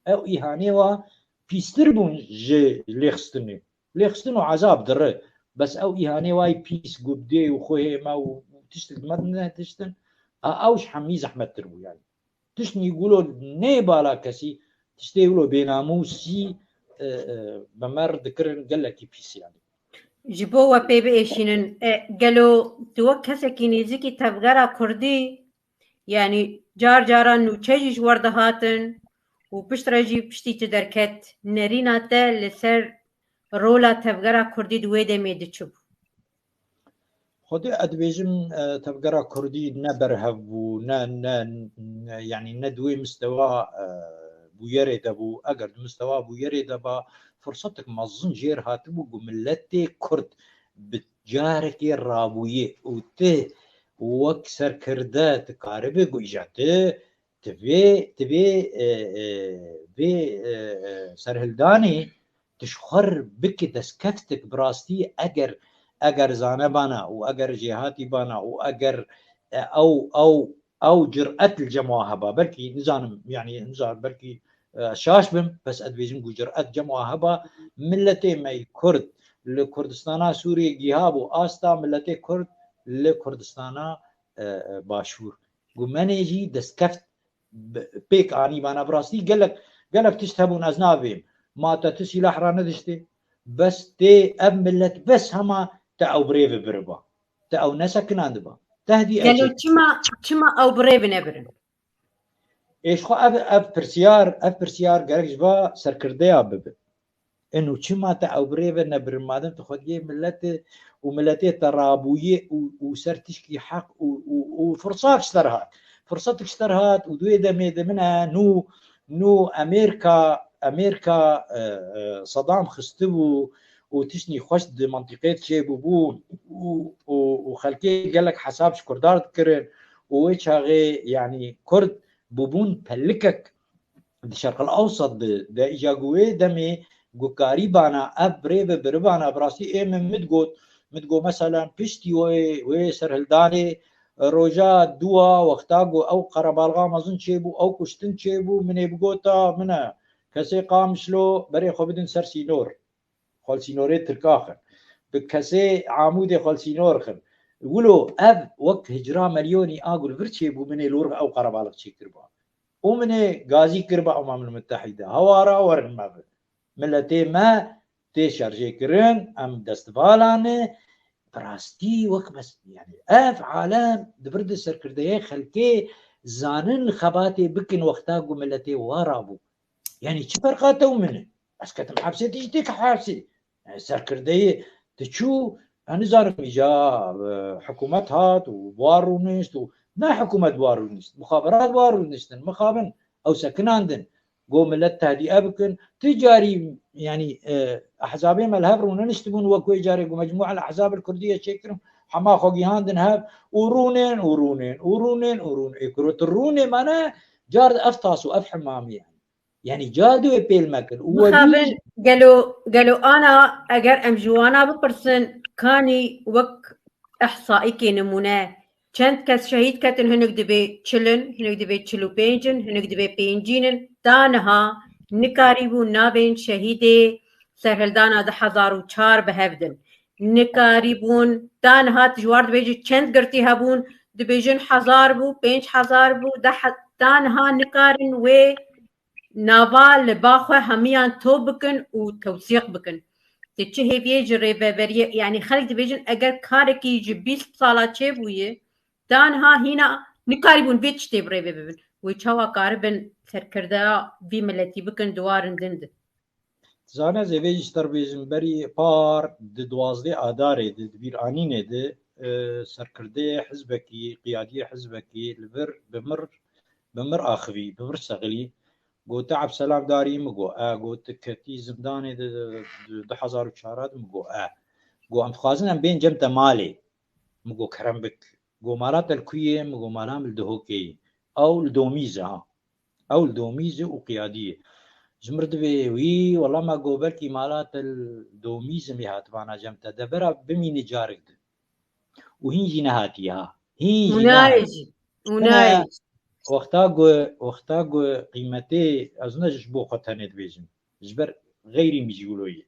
Ew îhanê wa pîstir bûn ji lêxistinê. Lêxistin û ezab dire. Bes ew îhanê wa yî pîs, gubdê û xwehê me û tiştik me ne tiştin. A, ew ji hemî zehmettir bû yanî. Tiştnî gulo nê bala kesî, tiştê wilo bênamûsî, e, e, bi me re dikirin gelekî pîs yanî. Ji bo we pê biêşînin, e, gelo tu wek kesekî nêzîkî tevgera kurdî, yanî car caran nûçe jî ji we re dihatin û pişt re jî piştî tu derket, nerîna te li ser rola tevgera kurdî di wê demê de çi bû? Xwedê ez dibêjim, e, tevgera kurdî ne berhev bû, ne, ne, ne, yanî ne di wê mistewa, e, bûyerê de bû. Eger di mistewa bûyerê de ba, firsetek mezin jêr hatibû ku miletê kurd bi carekê rabûyê û tu wek serkirde dikaribî ku îja tu, tu vê, tu vê, e, e, vê, e, e, serhildanê tu ji xwe re bike destkeftik bi rastî eger, eger zane bana û eger jêhatî bana û eger, e, ew, ew, ew ciret li cem wa heba, belkî nizanim, yanî nizanim, belkî, e, şaş bim, bes ez dibêjim ku ciret cem wa heba, miletê me yî kurd li Kurdistana Sûriyê gihabû asta miletê kurd li Kurdistana, e, e, Başûr. Ku menê jî destkeft bi-, pêk anî vana bi rastî gelek, gelek tişt hebûn ez navêm. Ma te tu sîlah ranediştê. Bes tê ev millet bes hema te ew birêve biriba. Te ew nesekinandiba. Tehdî Gelo eçê. Çima, çima ew birêve nebirin? Ê ji xwe ev, ev pirsiyar, ev pirsiyar gerek ji va serkirdeya bibe. Eno çima te ew birêve nebirin? Madem tu xwediyê millet û miletê te rabûyê û, û ser tişkî heq û, û, û firsak ji te re hat. Firsetik ji te re hat û di wê demê de min e nû, nû Amerîka, Amerîka, e, e, Sedam xistibû û tiştnî xweş di mentiqê çêbûbû û, û, û xelkê gelek hesab ji Kurdan dikirin û wê çaxê, yanî Kurd bûbûn pelikek di Şerqil Ewsat de, de îja ku wê demê gukarî bana, ev birêve biribana, bi rastî ê min min digot, min digot, meselen, piştî wê, wê serhildanê, roja dûa, wexta ku ew qerebalxa mezin çêbû, ew kuştin çêbû, min ê bigota, min e, kesê Qamişlo, berê xwe bidin ser sînor. Xwe li sînorê Tirka xin. Bi kesê Amûdê xwe li sînor xin. Wilo ev wek hicra milyonî a ku li vir çêbû, min ê lor ew qerebalix çêkiriba. Û min ê gazî kiriba Umem Mutehîde. Hewara werin me bi. Miletê me tê şerjê kirin, em destvala ne, bi rastî wek bes, yanî ev alem di vir de serkirdeyê xelkê zanin xebatê bikin wexta ku miletê wa rabû. Yanî çi ferqa te û min e? Ez ketim hepsê, tu jî têke hepsê. E, serkirdeyê tu çû, ez nizanim îca, e, hikûmet hat û buhar rûnişt û ne hikûmet buhar rûnişt, muxaberat buhar rûniştin, mixabin, ew sekinandin. Got millet tehdîe bikin. Tu carî, yanî, e, ehzabê me li hev rûneniştibûn wek wê carê ku Mecmûa el Ehzab el Kurdiye çêkirin, hema xwe gihandin hev û rûnên û rûnên û rûnên û rûnên. Ê kuro tu rûnê mane car ev tas û ev himamî ye. Yanî car di wê pêl mekin. Û we Mixabin, dî gelo, gelo ana, eger em ji wana bipirsin, kanî wek ihsaîkê nimûne, Çend kes şehîd ketin, hinek dibê çil in, hinek dibê çil û pênc in, hinek dibê pêncîn in. Ta niha nikarîbûn navên şehîdê serhildana du hezar û çar bi hev din. Nikarîbûn, ta niha tu ji war dibêjî çend girtî hebûn, dibêjin hezar bû, pênc hezar bû, deh he-, ta niha nikarin wê nava li ba xwe hemiyan top bikin û tewsîq bikin. Tê çi hêviyê ji rêveberiyê, yanî xelk dibêjin, eger karekî ji bîst sala çêbûye, ta niha hîna nikarîbûn vê tiştê bi rêve bibin. Wê çawa karibin serkirdeya vî miletî bikin di warên din de? Zane ez ê vê jî ji te re bêjim, berî par di duwazdeh Adarê de, di bîranînê de, e, serkirdeyê hizbekî, qiyadiyê hizbekî li vir bi mir, bi mir axivî, bi vir sexilî. Got, "Te Ebselam darî?" Min got, "E." Got, "Tu ketî zindanê di, di, di du hezar û çar de?" Min got, "E." Got, "Em dixwazin em bên cem te malê." Min got, "Kerem bik." Got, "Mala te li ku ye?" Min got, "Mala min li Duhokê ye." Ew li Domîz e, ha. Ew li Domîz e û qiyadî ye. Ji mir dibê wî, wela me got, "Belkî mala te li Domîz e, em ê hatibana cem te." Devera bimîne carek din. Û hîn jî nehatiye, ha. Hîn jî Û nayê nehatiye. Jî. Û Hine nayê jî. Wexta ku, wexta ku qîmetê, ez ne ji bo xwe tenê dibêjim, ji ber xeyrî min jî wilo ye.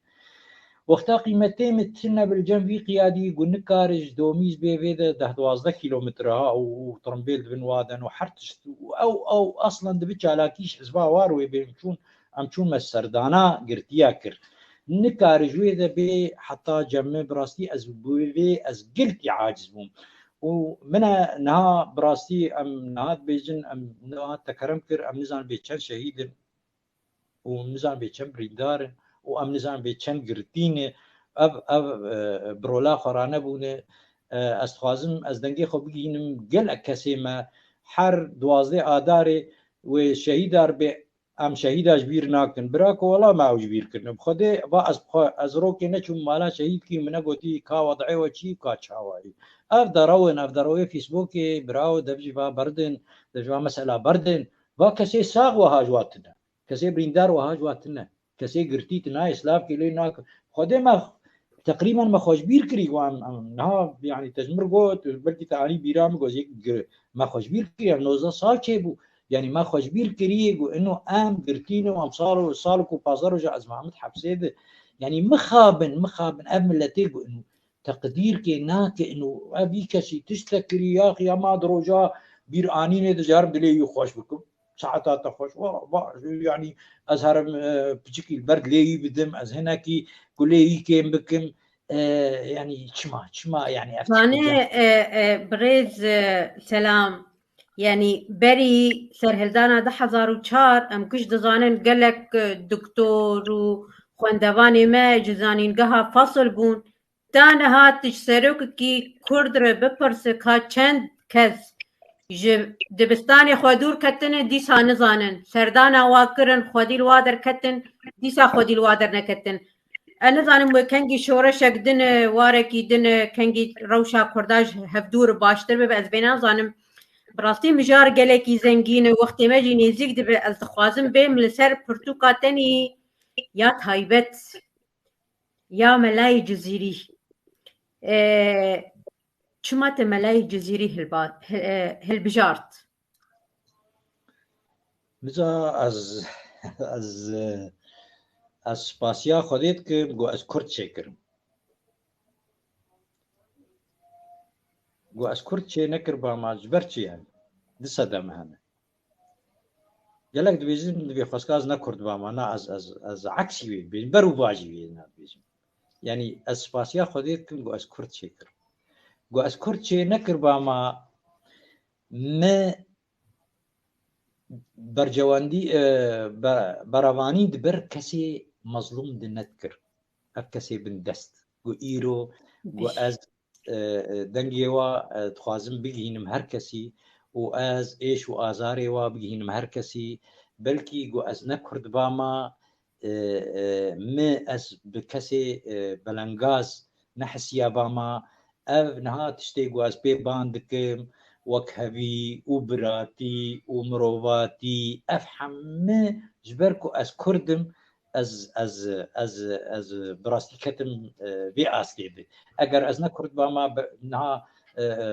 Wexta qîmetê min tune bil cem vî qiyadî ku nikare ji Domîz bê vê de deh duwazdeh kîlometre ha û, û tirimbêl dibin wa den û her tişt û ew, ew aslan dibi çalakî ji hizba war wê bê çûn, em çûn me serdana girtiya kir. Nikare ji wê de bê heta cem min, bi rastî ez bi wê ez gelkî aciz bûm. Û min e niha bi rastî em niha dibêjin, em niha te kerem kir, em nizanin bê çend şehîd in û em nizanin bê çend birîndar in û em nizanin bê çend girtî ne. Ev, ev, e, bi rola xwe ranebûne. E, ez dixwazim ez dengê xwe bigihînim gelek kesê me her duwazdeh Adarê wê şehîdar bê. Em şehîda ji bîr nakin. Bira ku wela me ew ji bîr kirine. Bi Xwedê va ez bi xwe, ez rokê neçûm mala şehîdkî min negotî ka wed'ê we çi, ka çawa yî. Ev derew in, ev derewê Facebookê, bira û dev jî va berdin, dev jî va mesela berdin. Va kesê sax wiha ji wa tune. Kesê birîndar wiha ji wa tune. Kesê girtî tune, slavkê lê nake. Xwedê me teqrîben me xwe ji bîr kirî, wan, em, niha, yanî, te ji min got, belkî te anî bîra min, got, yek gir-, me xwe ji bîr kirî, em nozdeh sal çêbû. Yanî, me xwe ji bîr kirî, got, ino em girtî ne, em sal û, sal û pazdeh roja ez Mahmud hepsê de. Yanî, mixabin, mixabin, ev miletê, got, ino teqdîr kê nake, ino ev vî kesî tişt te kirî, ya xiyama di roja bîr anînê de, car dilê wî xweş bikim. Saeta te xweş. Va, va, yanî ez herim, e, piçikî li ber lê wî bidim, ez hinekî gulê wî kêm bikim. E, yanî çima, çima, yanî ev Zanê, çi e, e, birêz, e, Selam, yanî berî serhildana du hezar û çar, em kuj dizanin gelek, e, doktor û xwendevanê me ji zanîngeha Fasl bûn. Ta niha tu ji serokekî Kurd re bipirse ka çend kes ji dibistanê xwe dûr ketine, dîsa nizanin. Serdana wa kirin, xwedî li wa derketin, dîsa xwedî li wa derneketin. Ez nizanim wê kengî şoreşek din e, warekî din e, kengî rewşa Kurda ji hevdûr baştir bibe, ez vê nazanim. Bi rastî mijar gelekî zengîn e, wextê me jî nêzîk dibe. Ez dixwazim bêm li ser pirtûka tenî ya taybet. Ya Melayê Cizîrî. E, çima te Melayê Cizîrî hilba-, hi-, e, hilbijart? Miza ez, ez, e, ez spasiya Xwedê dikim, ku ez Kurd çêkirim. Ku ez Kurd çê nekiribama, ji ber çi yani? Di sedem hene. Gelek dibêjin, divê xwestka ez ne Kurd bama, na ez, ez, ez eksî wê dibêjim, ber û vajî wê na dibêjim. Yanî ez spasiya Xwedê dikim, ku ez Kurd çêkirim. Ku ez Kurd çê nekiribama, me bercewendî, e, be-, berevanî di ber kesê mezlûm de nedikir. Ev kesê bindest. Ku îro, ku Bî- ez, e, e, dengê wa, e, dixwazim bigihînim her kesî û ez êş û azarê wa bigihînim her kesî. Belkî ku ez ne Kurd bama, e, e, mi ez bi kesê, e, belengaz nehisiyabama. Ev niha tiştê ku ez pê ban dikim, wekhevî û biratî û mirovatî, ev hemî ji ber ku ez Kurd im, ez, ez, ez, ez bi rastî ketim, e, vê astê de. Eger ez ne Kurd bama, be-, niha, e, e,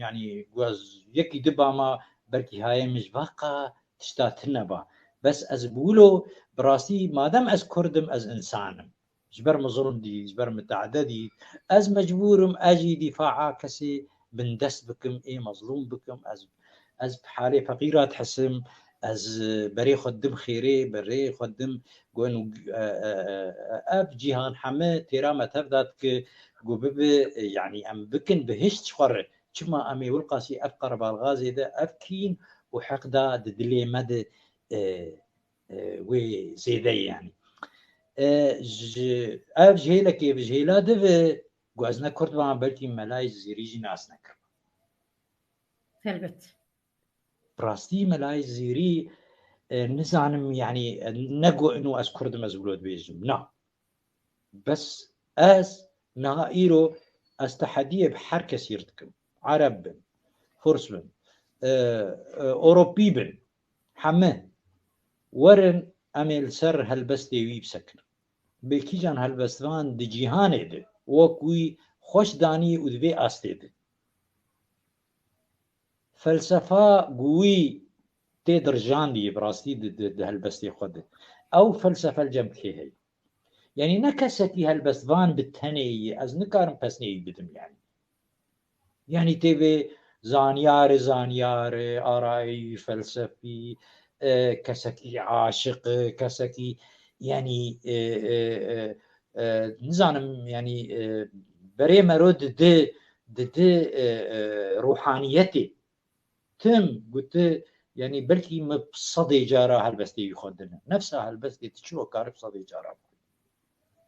yanî ku ez yekî diba ma belkî hayê min ji vaqa tişta tune ba. Bes ez bi wilo bi rastî madem ez Kurd im, ez însan im. Ji ber min zulm dît, ji ber min te'de dît. Ez mecbûr im, ez jî dîfaa kesê bindest bikim, ê mezlûm bikim. Ez, ez bi halê feqîra dihisim, ez, e, berê xwe didim xêrê, berê xwe didim gon û, e, e, e, ev cîhan heme têra me tev da dike ku bibe, e, yanî em bikin bihişt ji xwe re. Çima em ê wilqasî ev qerebalxazê de ev kîn û heqda di dilê me de, e, e, wê zêde ye yanî. E, ji, ev ji hêlekê bi ji hêla dive ku ez ne Kurd bam, belkî Melayê Cizîrî jî nas nekim. Helbet. Bi rastî Melayê Cizîrî, e, nizanim yanî, e, ne ku ino ez Kurd im ez wilo dibêjim. Na. Bes ez niha îro ez tehediyê bi her kesî re dikim. Ereb bin, Furs bin, e, e, Ewropî bin, heme werin em ê li ser helbestê wî bisekinin. Bê kîjan helbestvan di cîhanê de wek wî xweş danî û di vê astê de. Felsefa ku wî tê dirjandî bi rastî di, di, di helbestê xwe de. Ew felsefe li cem kê heye. Yanî ne kesekî helbestvan bi tenê ye, ez nikarim pesnê wî bidim yanî. Yanî tê vê zanyarê, zanyarê, arayî, felsefî, e, kesekî aşiq, e, kesekî, yanî, e, e, e, e, nizanim, yanî, e, berê mero didi, didi, e, e, ruhaniyetê. Tim, gu ti, yanî belkî min sedê cara helbestê wî xwendine. Nefsa helbestê tu çi wekar bi sedê cara bixwî.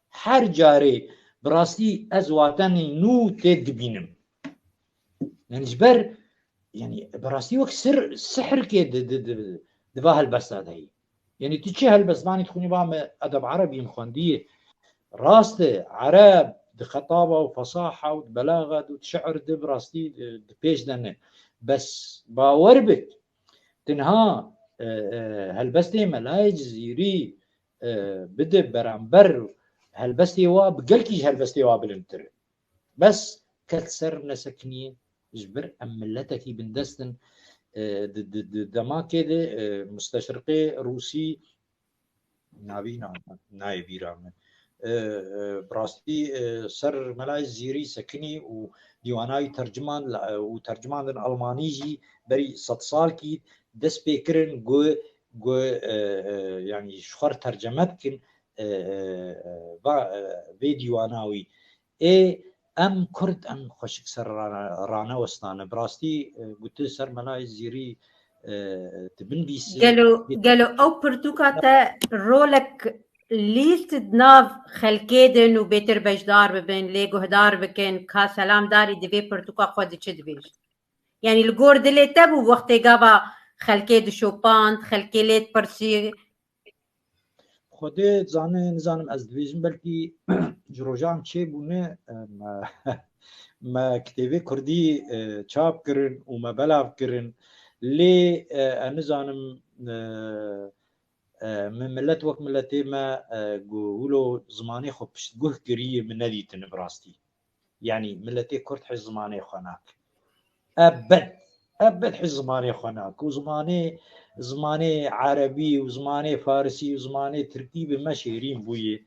Her carê bi rastî ez watenî nû tê dibînim. Yanî ji ber, yanî bi rastî wek sir, sihrikê di, di, di, di va helbesta de heye. Yanî tu çi helbestvanî dixwînî ba me edeb erebî min xwendiye. Rast e, ereb di xetaba û fesaha û di belaxa de û di şi'ir de bi rastî, e, di pêş de ne. Bes bawer bik, tinha, e, e, helbestê Melayê Cizîrî, e, bide beramber helbestê wa bi gelkî ji helbestê wa bilindtir e. Bes ket ser nesekiniye, ji ber em miletekî bindest in, e, di, di, di demakê de, e, musteşriqê Rûsî, navî na-, nayê bîra min. E, e, bi rastî, e, ser Melayê Cizîrî sekinî û dîwana wî terciman la-, û tercimandin Almanî jî berî sed salkî dest pê kirin ku, ku, e, e, yanî ji xwe re terceme bikin, e, e, e, va, e, vê dîwana wî. Ê em Kurd em xweşik ser rane-, ranewestane. Bi rastî, e, gotin ser Melayê Cizîrî, e, tu binivîsî. Gelo, gelo ew pirtûka te rolek lîst di nav xelkê din û bêtir beşdar bibin, lê guhdar bikin, ka selamdarî di vê pirtûka xwe di çi dibêjî? Yanî li gor dilê te bû wextê gava xelkê dişopand, xelkê lê dipirsî, Xwedê dizane, nizanim ez dibêjim, belkî ji rojan çêbûne, e, me, me kitêbê kurdî, e, çap kirin û me belav kirin. Lê, e, ez nizanim, e, e, me milet wek miletê me, e, gu-, wilo zimanê xwe piştguh kiriye min nedîtine bi rastî. Yanî miletê Kurd hej zimanê xwe nake. Ebed, ebed hej zimanê xwe nake. Û zimanê, zimanê erebî û zimanê farisî û zimanê tirkî bi me şêrîn bûye.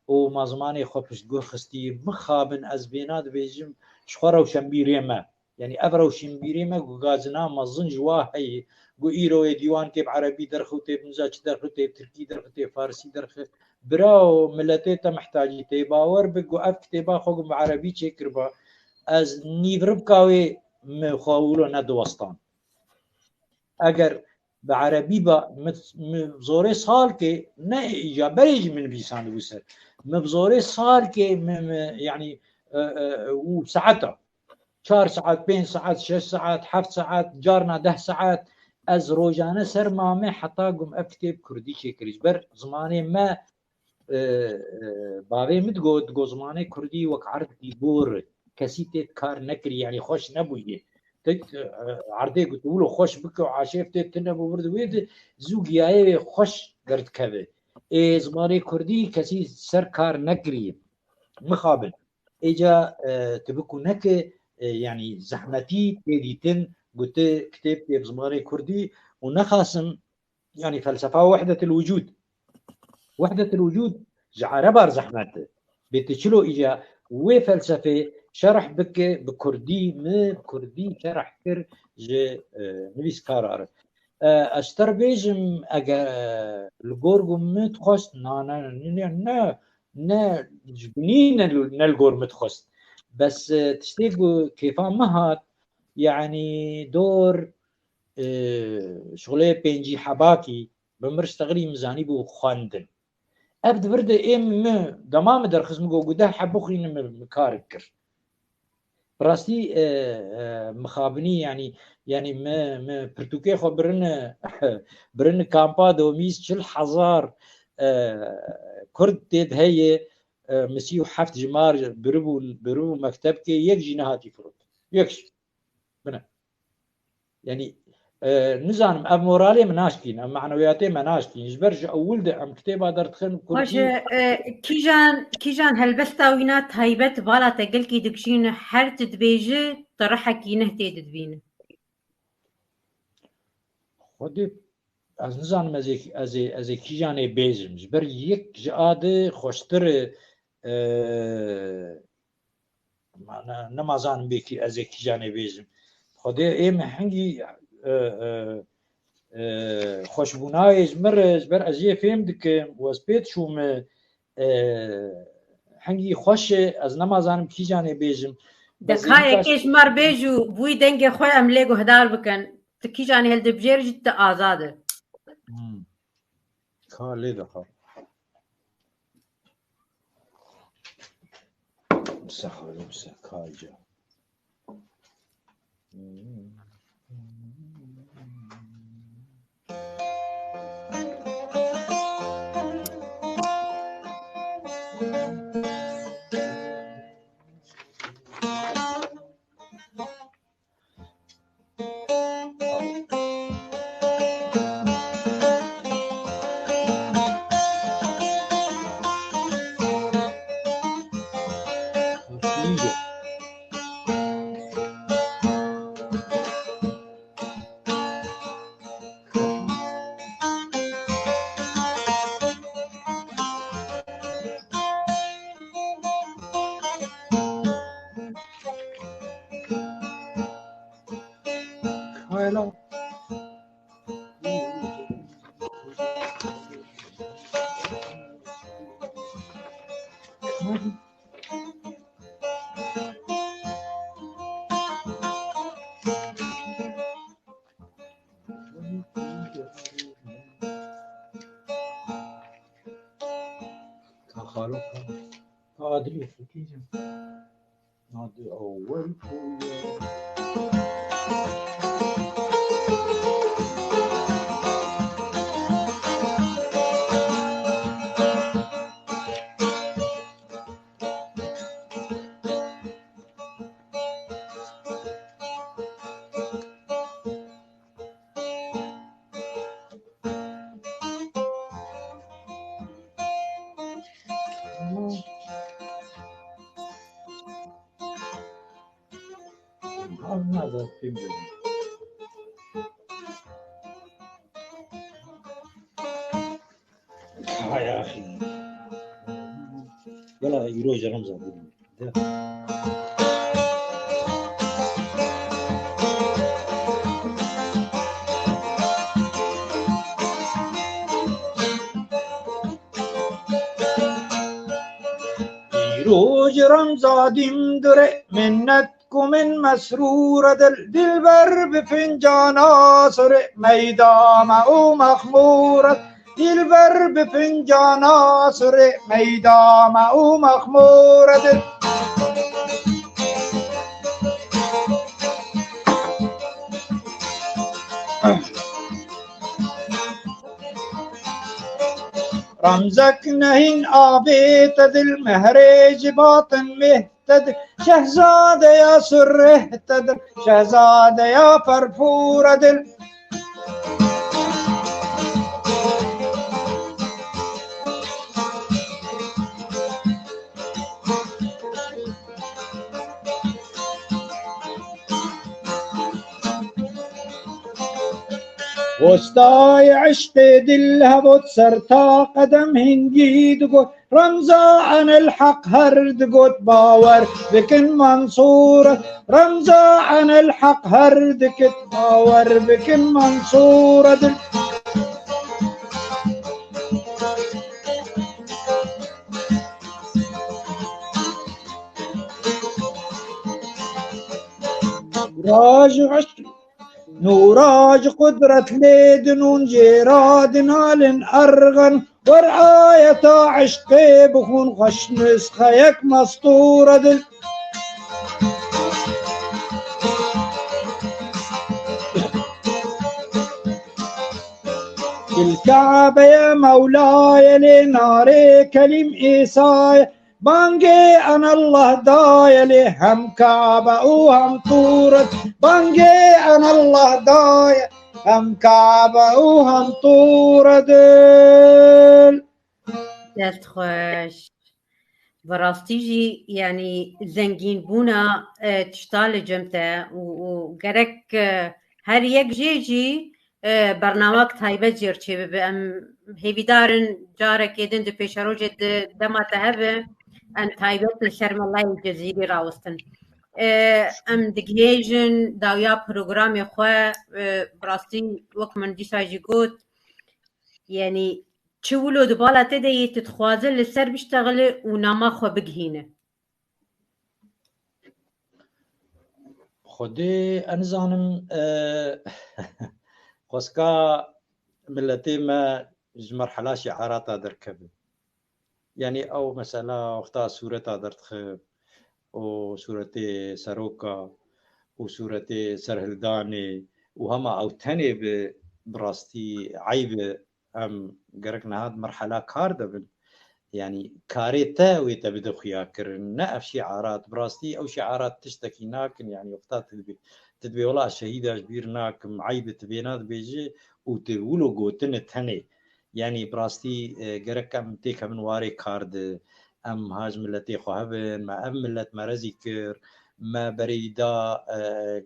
Û ma zimanê xwe piştguh xistî. Mixabin ez vêna dibêjim ji xwe rewşenbîrê me. Yanî ev rewşenbîrê me ku gazina mezin ji wa heye, ku îro yê dîwankê bi erebî derxi û tê binza çi derxi, tê tirkî derxi, tê farisî derxi. Birawo, miletê te mihtacî tê. Bawer bi ku ev kitêba xwe ku bi erebî çêkiriba, ez nîv ribka wê min xwe wilo nediwestan. Eger bi erebî ba, min, min bi zorê salkê, ne îca berê jî min nivîsandibû ser. Min bi zorê salkê, min, min, yanî, e, e, û saeta. Çar saet, pênc saet, şeş saet, heft saet, carna deh saet, ez rojane ser mame heta gum ev kitêb kurdî çêkirî. Ji ber zimanê me, e, e, bavê min digot, digot zimanê kurdî wek erdkî bor, kesî tê kar nekirî, yanî xweş nebûye. Tu, e, erdê ku tu wilo xweş bike û aşêf tê tune bû vir di wê de zû giyayê wê xweş derdikeve. Ê zimanê kurdî kesî ser kar nekirî. Mixabin. Êca, e, tu biku neke, e, yanî zehmetî tê dîtin, ku tu kitêb tê bi zimanê kurdî û nexasim, yanî felsefa wehdetil wicûd. Wehdetil wicûd ji erebar zehmet e. Bê tu çilo îca wê felsefê şerh bike bi kurdî, min bi kurdî şerh kir ji, e, nivîskara re. E, ez ji te re bêjim, eger, e, li gor ku min dixwest, na, ne, ne, ne, ne, ji binî ne, ne li gor min dixwest. Bes, e, tiştê ku kêfa min hat, yanî dor, e, şixulê pêncî hebakî, bi mir ştexilî min zanîbû xwendin. Ev di vir de ê min dema min derxist, min got, "Gude heb bixwînin", min, min karik kir. Bi rastî, e, e, mixabinî, yanî, yanî min, min pirtûkê xwe birine, birine kampa de, mîz çil hezar, e, kurd tê de heye, e, min sî û heft jimar biribû, biribû mektebkê, yek jî nehatî firot. Yek jî. Bine. Yanî, e, nizanim, ev moralê me naşkîn, ev manewiyatê me naşkîn. Ji ber ji ewil de em kitêba derdixin, Xweş, kurdî. E, kîjan, kîjan helbesta wîna taybet vala te gelkî dikişîne, her tu dibêje, tu rihekî neh tê didibîne? Xwedê, ez nizanim ez ê, ez ê, ez ê kîjanê bêjim. Ji ber yek ji a di xweştir e, e, Ma ne, nema zanim bê kî, ez ê kîjanê bêjim. Xwedê ê min hingî, e, e, e, xweşbûnayê ji min re, ji ber ez jê fêm dikim û ez pê diçûm, e, hingî xweş e, ez nema zanim kîjanê bêjim. Bes ê Deka hîn yekê ji me re bêj û bi wî dengê xwe em lê guhdar bikin. Tu kîjanê hildibijêrî jî tu azad î. Hmm. Ka lê dixa. Bisa xalim se ka ca. Kayla. Ka xalo ka. Ka adilî fikî jim. Nadi awel kuye. Hay axî. Wela îro ji Remza bû. Îro ji Remza dîm dure, minnet ku min mesrûr e dil, dilber bi fincana sure, meyda me û mexmûr e. Dilber bi fincana sure, meyda me û mexmûr e dil. Remzek nehîn avê te dil, mehrê ji batin mêh te dil, şehzadeya sureh te dil, şehzadeya ferfûr e dil. Westayê eşqê dil hebot ser ta qedem hingî digot, Remza Enel Heq her digot, bawer bikin Mansûr. Remza Enel Heq her dikit, bawer bikin Mansûr dil. Raj eşq Nûra ji qudret lê dinûn jê ra dinalin erxen. Wer ayeta eşqê bixûn xweş nisxeyek mestûre dil. Kil Kabe ye Mewla ye lê narê Kelîm Îsa ye. Bangê Enallah daye lê hem Kabe û hem Tûr. Bangê Enallah daye hem Kabe û hem Tûr dil. Dest xweş. Bi rastî jî, yanî, zengînbûna, e, tişta li cem te û, û gerek, e, her yek jê jî e, bernamek taybet jê re çêbibe. Em hêvîdar in carekê din di pêşerojê di dema te hebe, em taybet li ser Melayê Cezîrî rawestin. E, em digihêjin dawiya programê xwe, e, bi rastî wek min dîsa jî got, yanî çi wilo di bala te de yê tu dixwaze li ser biştexile û nama xwe bigihîne. Xwedê, ez nizanim, e, xwezka miletê me ji merhela şiarata derkeve. Yanî ew mesela wexta sûreta derdixe û sûretê seroka û sûretê serhildanê û hema ew tenê bi, bi rastî eyb e. Em gerek niha di merhela kar de bin. Yanî karê te wê te bide xuya kirin. Ne ev şiarat. Bi rastî ew şiarat tiştekî nakin. Yanî wexta tu dibê, tu dibê wela şehîda ji bîr nakim, eyb e, tu vêna dibêjî û tu wilo gotine tenê. Yanî bi rastî, e, gerek em têkevin warê kar de. Em ha ji miletê xwe hebin, me ev milet merezî kir, me berê wî da, e,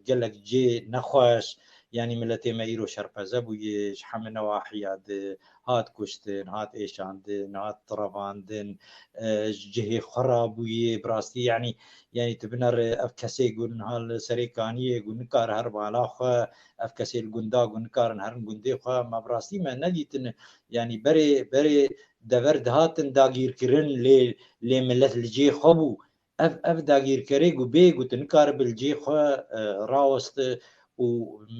gelek cê nexweş, yanî miletê me îro şerpeze bûye, ji hemî newahiya de hat kuştin, hat êşandin, hat revandin, e, ji cihê xwe rabûye, bi rastî, yanî, yanî tu binere ev kesê ku niha li Serê Kaniyê ku nikare her mala xwe, ev kesê li gunda ku nikarin herin gundê xwe, me bi rastî me nedîtine, yanî berê, berê dever dihatin dagîrkirin, lê, lê milet li cê xwe bû. Ev, ev dagîrkerê ku bê ku tu nikaribe li cê xwe, e, raweste û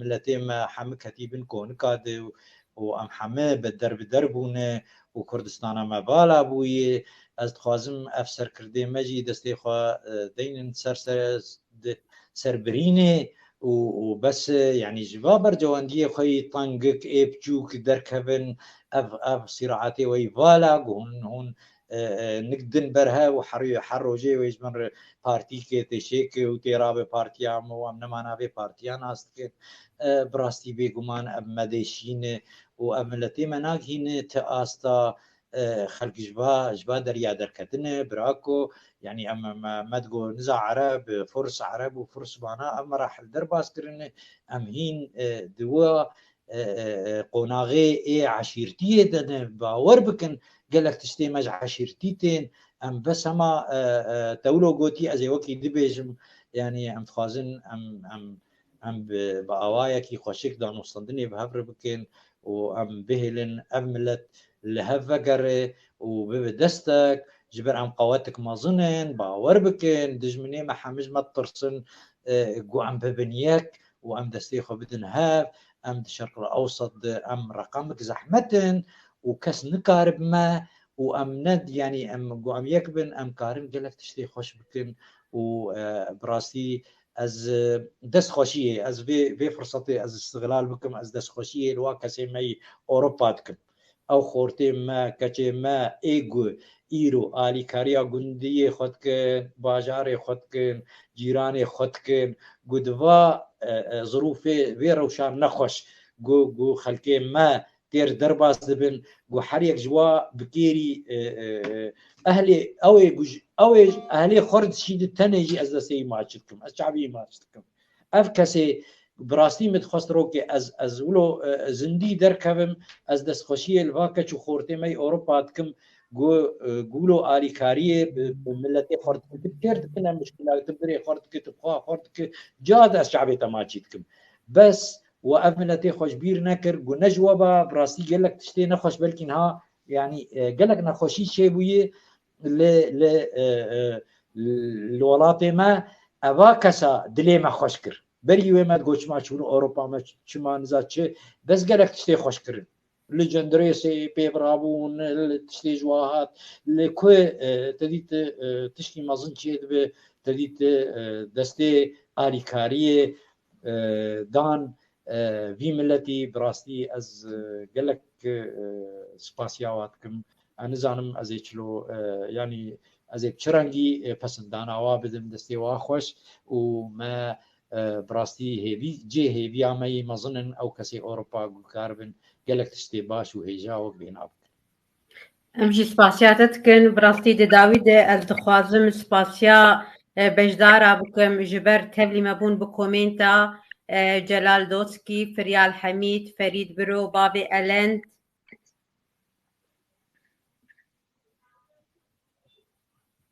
miletê me hemû ketî bin konika de û em hemû bi der bi der bûne û Kurdistana me vala bûye. Ez dixwazim ev serkirdê me jî destê xwe, e, deynin ser, ser, di, ser birînê û, û bes e, yanî ji va bercewendiyê xwe yî tengik ê biçûk derkevin, ev, ev sîraetê we yî vala ku hûn, hûn, e, e, nik din ber hev û her, her rojê wê ji bin re partîkê tê şêke û tê rabe partiya me û em nema navê partiya nas dikin. E, bi rastî bêguman ev me dêşîne û ev miletê me nagihîne ti asta, e, xelk ji va, ji va derya derketine, birako, yanî em, em, me digo niza Ereb, Furs, Ereb û Furs vana ev merahil derbas kirine, em hîn, e, di wa, e, e, e, qonaxê ê eşîrtiyê de ne, bawer bikin, gelek tiştê me ji eşîrtî tên, em bes hema, e, e, te wilo gotî, ez ê wekî dibêjim, yanî em dixwazin, em, em, em bi, bi awayekî xweşik danûstandinê bi hev re bikin û em bihêlin ev milet li hev vegere û bibe destek, ji ber em qewetik mezin in, bawer bikin, dijminê me hemî ji me ditirsin, e, ku em bibin yek û em destê xwe bidin hev, em di Şerq el Ewsat de em reqemik zehmet in û kes nikarib me û em ne, yanî em, ku em yek bin, em karin gelek tiştê xweş bikin û, e, bi rastî ez, e, destxweşiyê, ez vê, vê firsatê ez îstixlal bikim, ez destxweşiyê li wa kesê me yî Ewropa dikim. Ew xortê me, keçê me ê ku îro alîkariya gundiyê xwe dikin, bajarê xwe dikin, cîranê xwe dikin, ku di va, e, e, zirûfê vê rewşa nexweş, ku, ku xelkê me têr derbas dibin, ku her yek ji wa bi kêrî, e, e, e, ehlê, ew ê ku ji, ew ê ehlê xwe re dişî di tenê jî ez destê wî maç dikim, ez çavê wî maç dikim. Ev kesê Bi rastî min dixwest rokê ez, ez wilo, e, zindî derkevim, ez destxweşiyê li va keç û xortê me yê Ewropa dikim, ku, e, ku wilo alîkariyê bi, bi miletê xwe dikin. Tu bi kêr dikin, em muşkila, tu birê xwe dikî, tu bi xwe xwe dikî, ca de ez çavê te maçî dikim. Bes we ev miletê xwe ji bîr nekir, ku ne ji we ba, bi rastî gelek tiştê nexweş, belkî niha, yanî, e, gelek nexweşî çêbûyî li, li, e, e, li welatê me, eva kesa dilê me xweş kir. Berî wê me digot çima çûn Ewropa, me çima niza çi, bes gelek tiştê xweş kirin. Li Cendrêsê pê birabûn, li tiştê ji wa hat, li ku, e, te dît, e, tiştî mezin çêdibe, te dît, e, destê alîkariyê, e, dan, e, vî miletî. Bi rastî ez, e, gelek, e, spasiya wa dikim. Ez nizanim ez ê çilo, e, yanî ez ê bi çi rengî, e, pesindana wa bidim, destê wa xweş û me, e, bi rastî hêvî, cê hêviya me yî mezin in, ew kesê Ewropa ku karibin gelek tiştê baş û hêja wek bêhna bikin. Em jî spasiya te dikin. Bi rastî di dawî de ez dixwazim spasiya, e, beşdara bikim ji ber tevlî me bûn bi komênta, e, Celal Doskî, Firyal Hemîd, Ferîd Biro, Bavê Elend,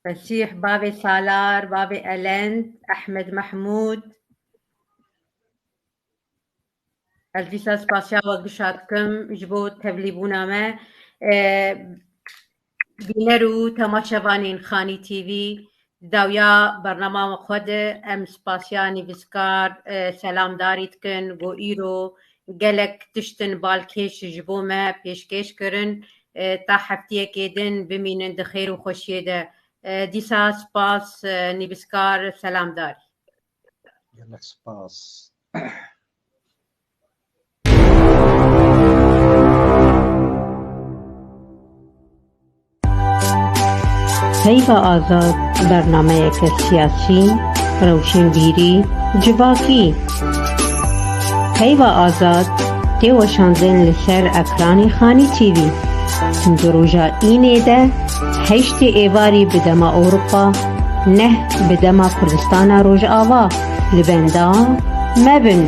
Fesîh, Bavê Salar, Bavê Elend, Ehmed Mehmûd. Ez dîsa spasiya we gişa dikim ji bo tevlîbûna me. E, bîner û temaşevanên Xanî T V, di dawiya bernama xwe de em spasiya nivîskar, e, Selam Darî dikin, ku îro gelek tiştin balkêş ji bo me pêşkêş kirin. E, ta heftiyekê din bimînin di xêr û xweşiyê de. E, dîsa spas, e, nivîskar Selam Darî. Gelek spas. Peyva Azad, bernameyeke siyasî, rewşenbîrî, civakî. Peyva Azad tê weşandin li ser ekranê Xanî T V. Di roja înê de, heştê êvarî bi dema Ewropa, neh bi dema Kurdistana Rojava, li benda me bin.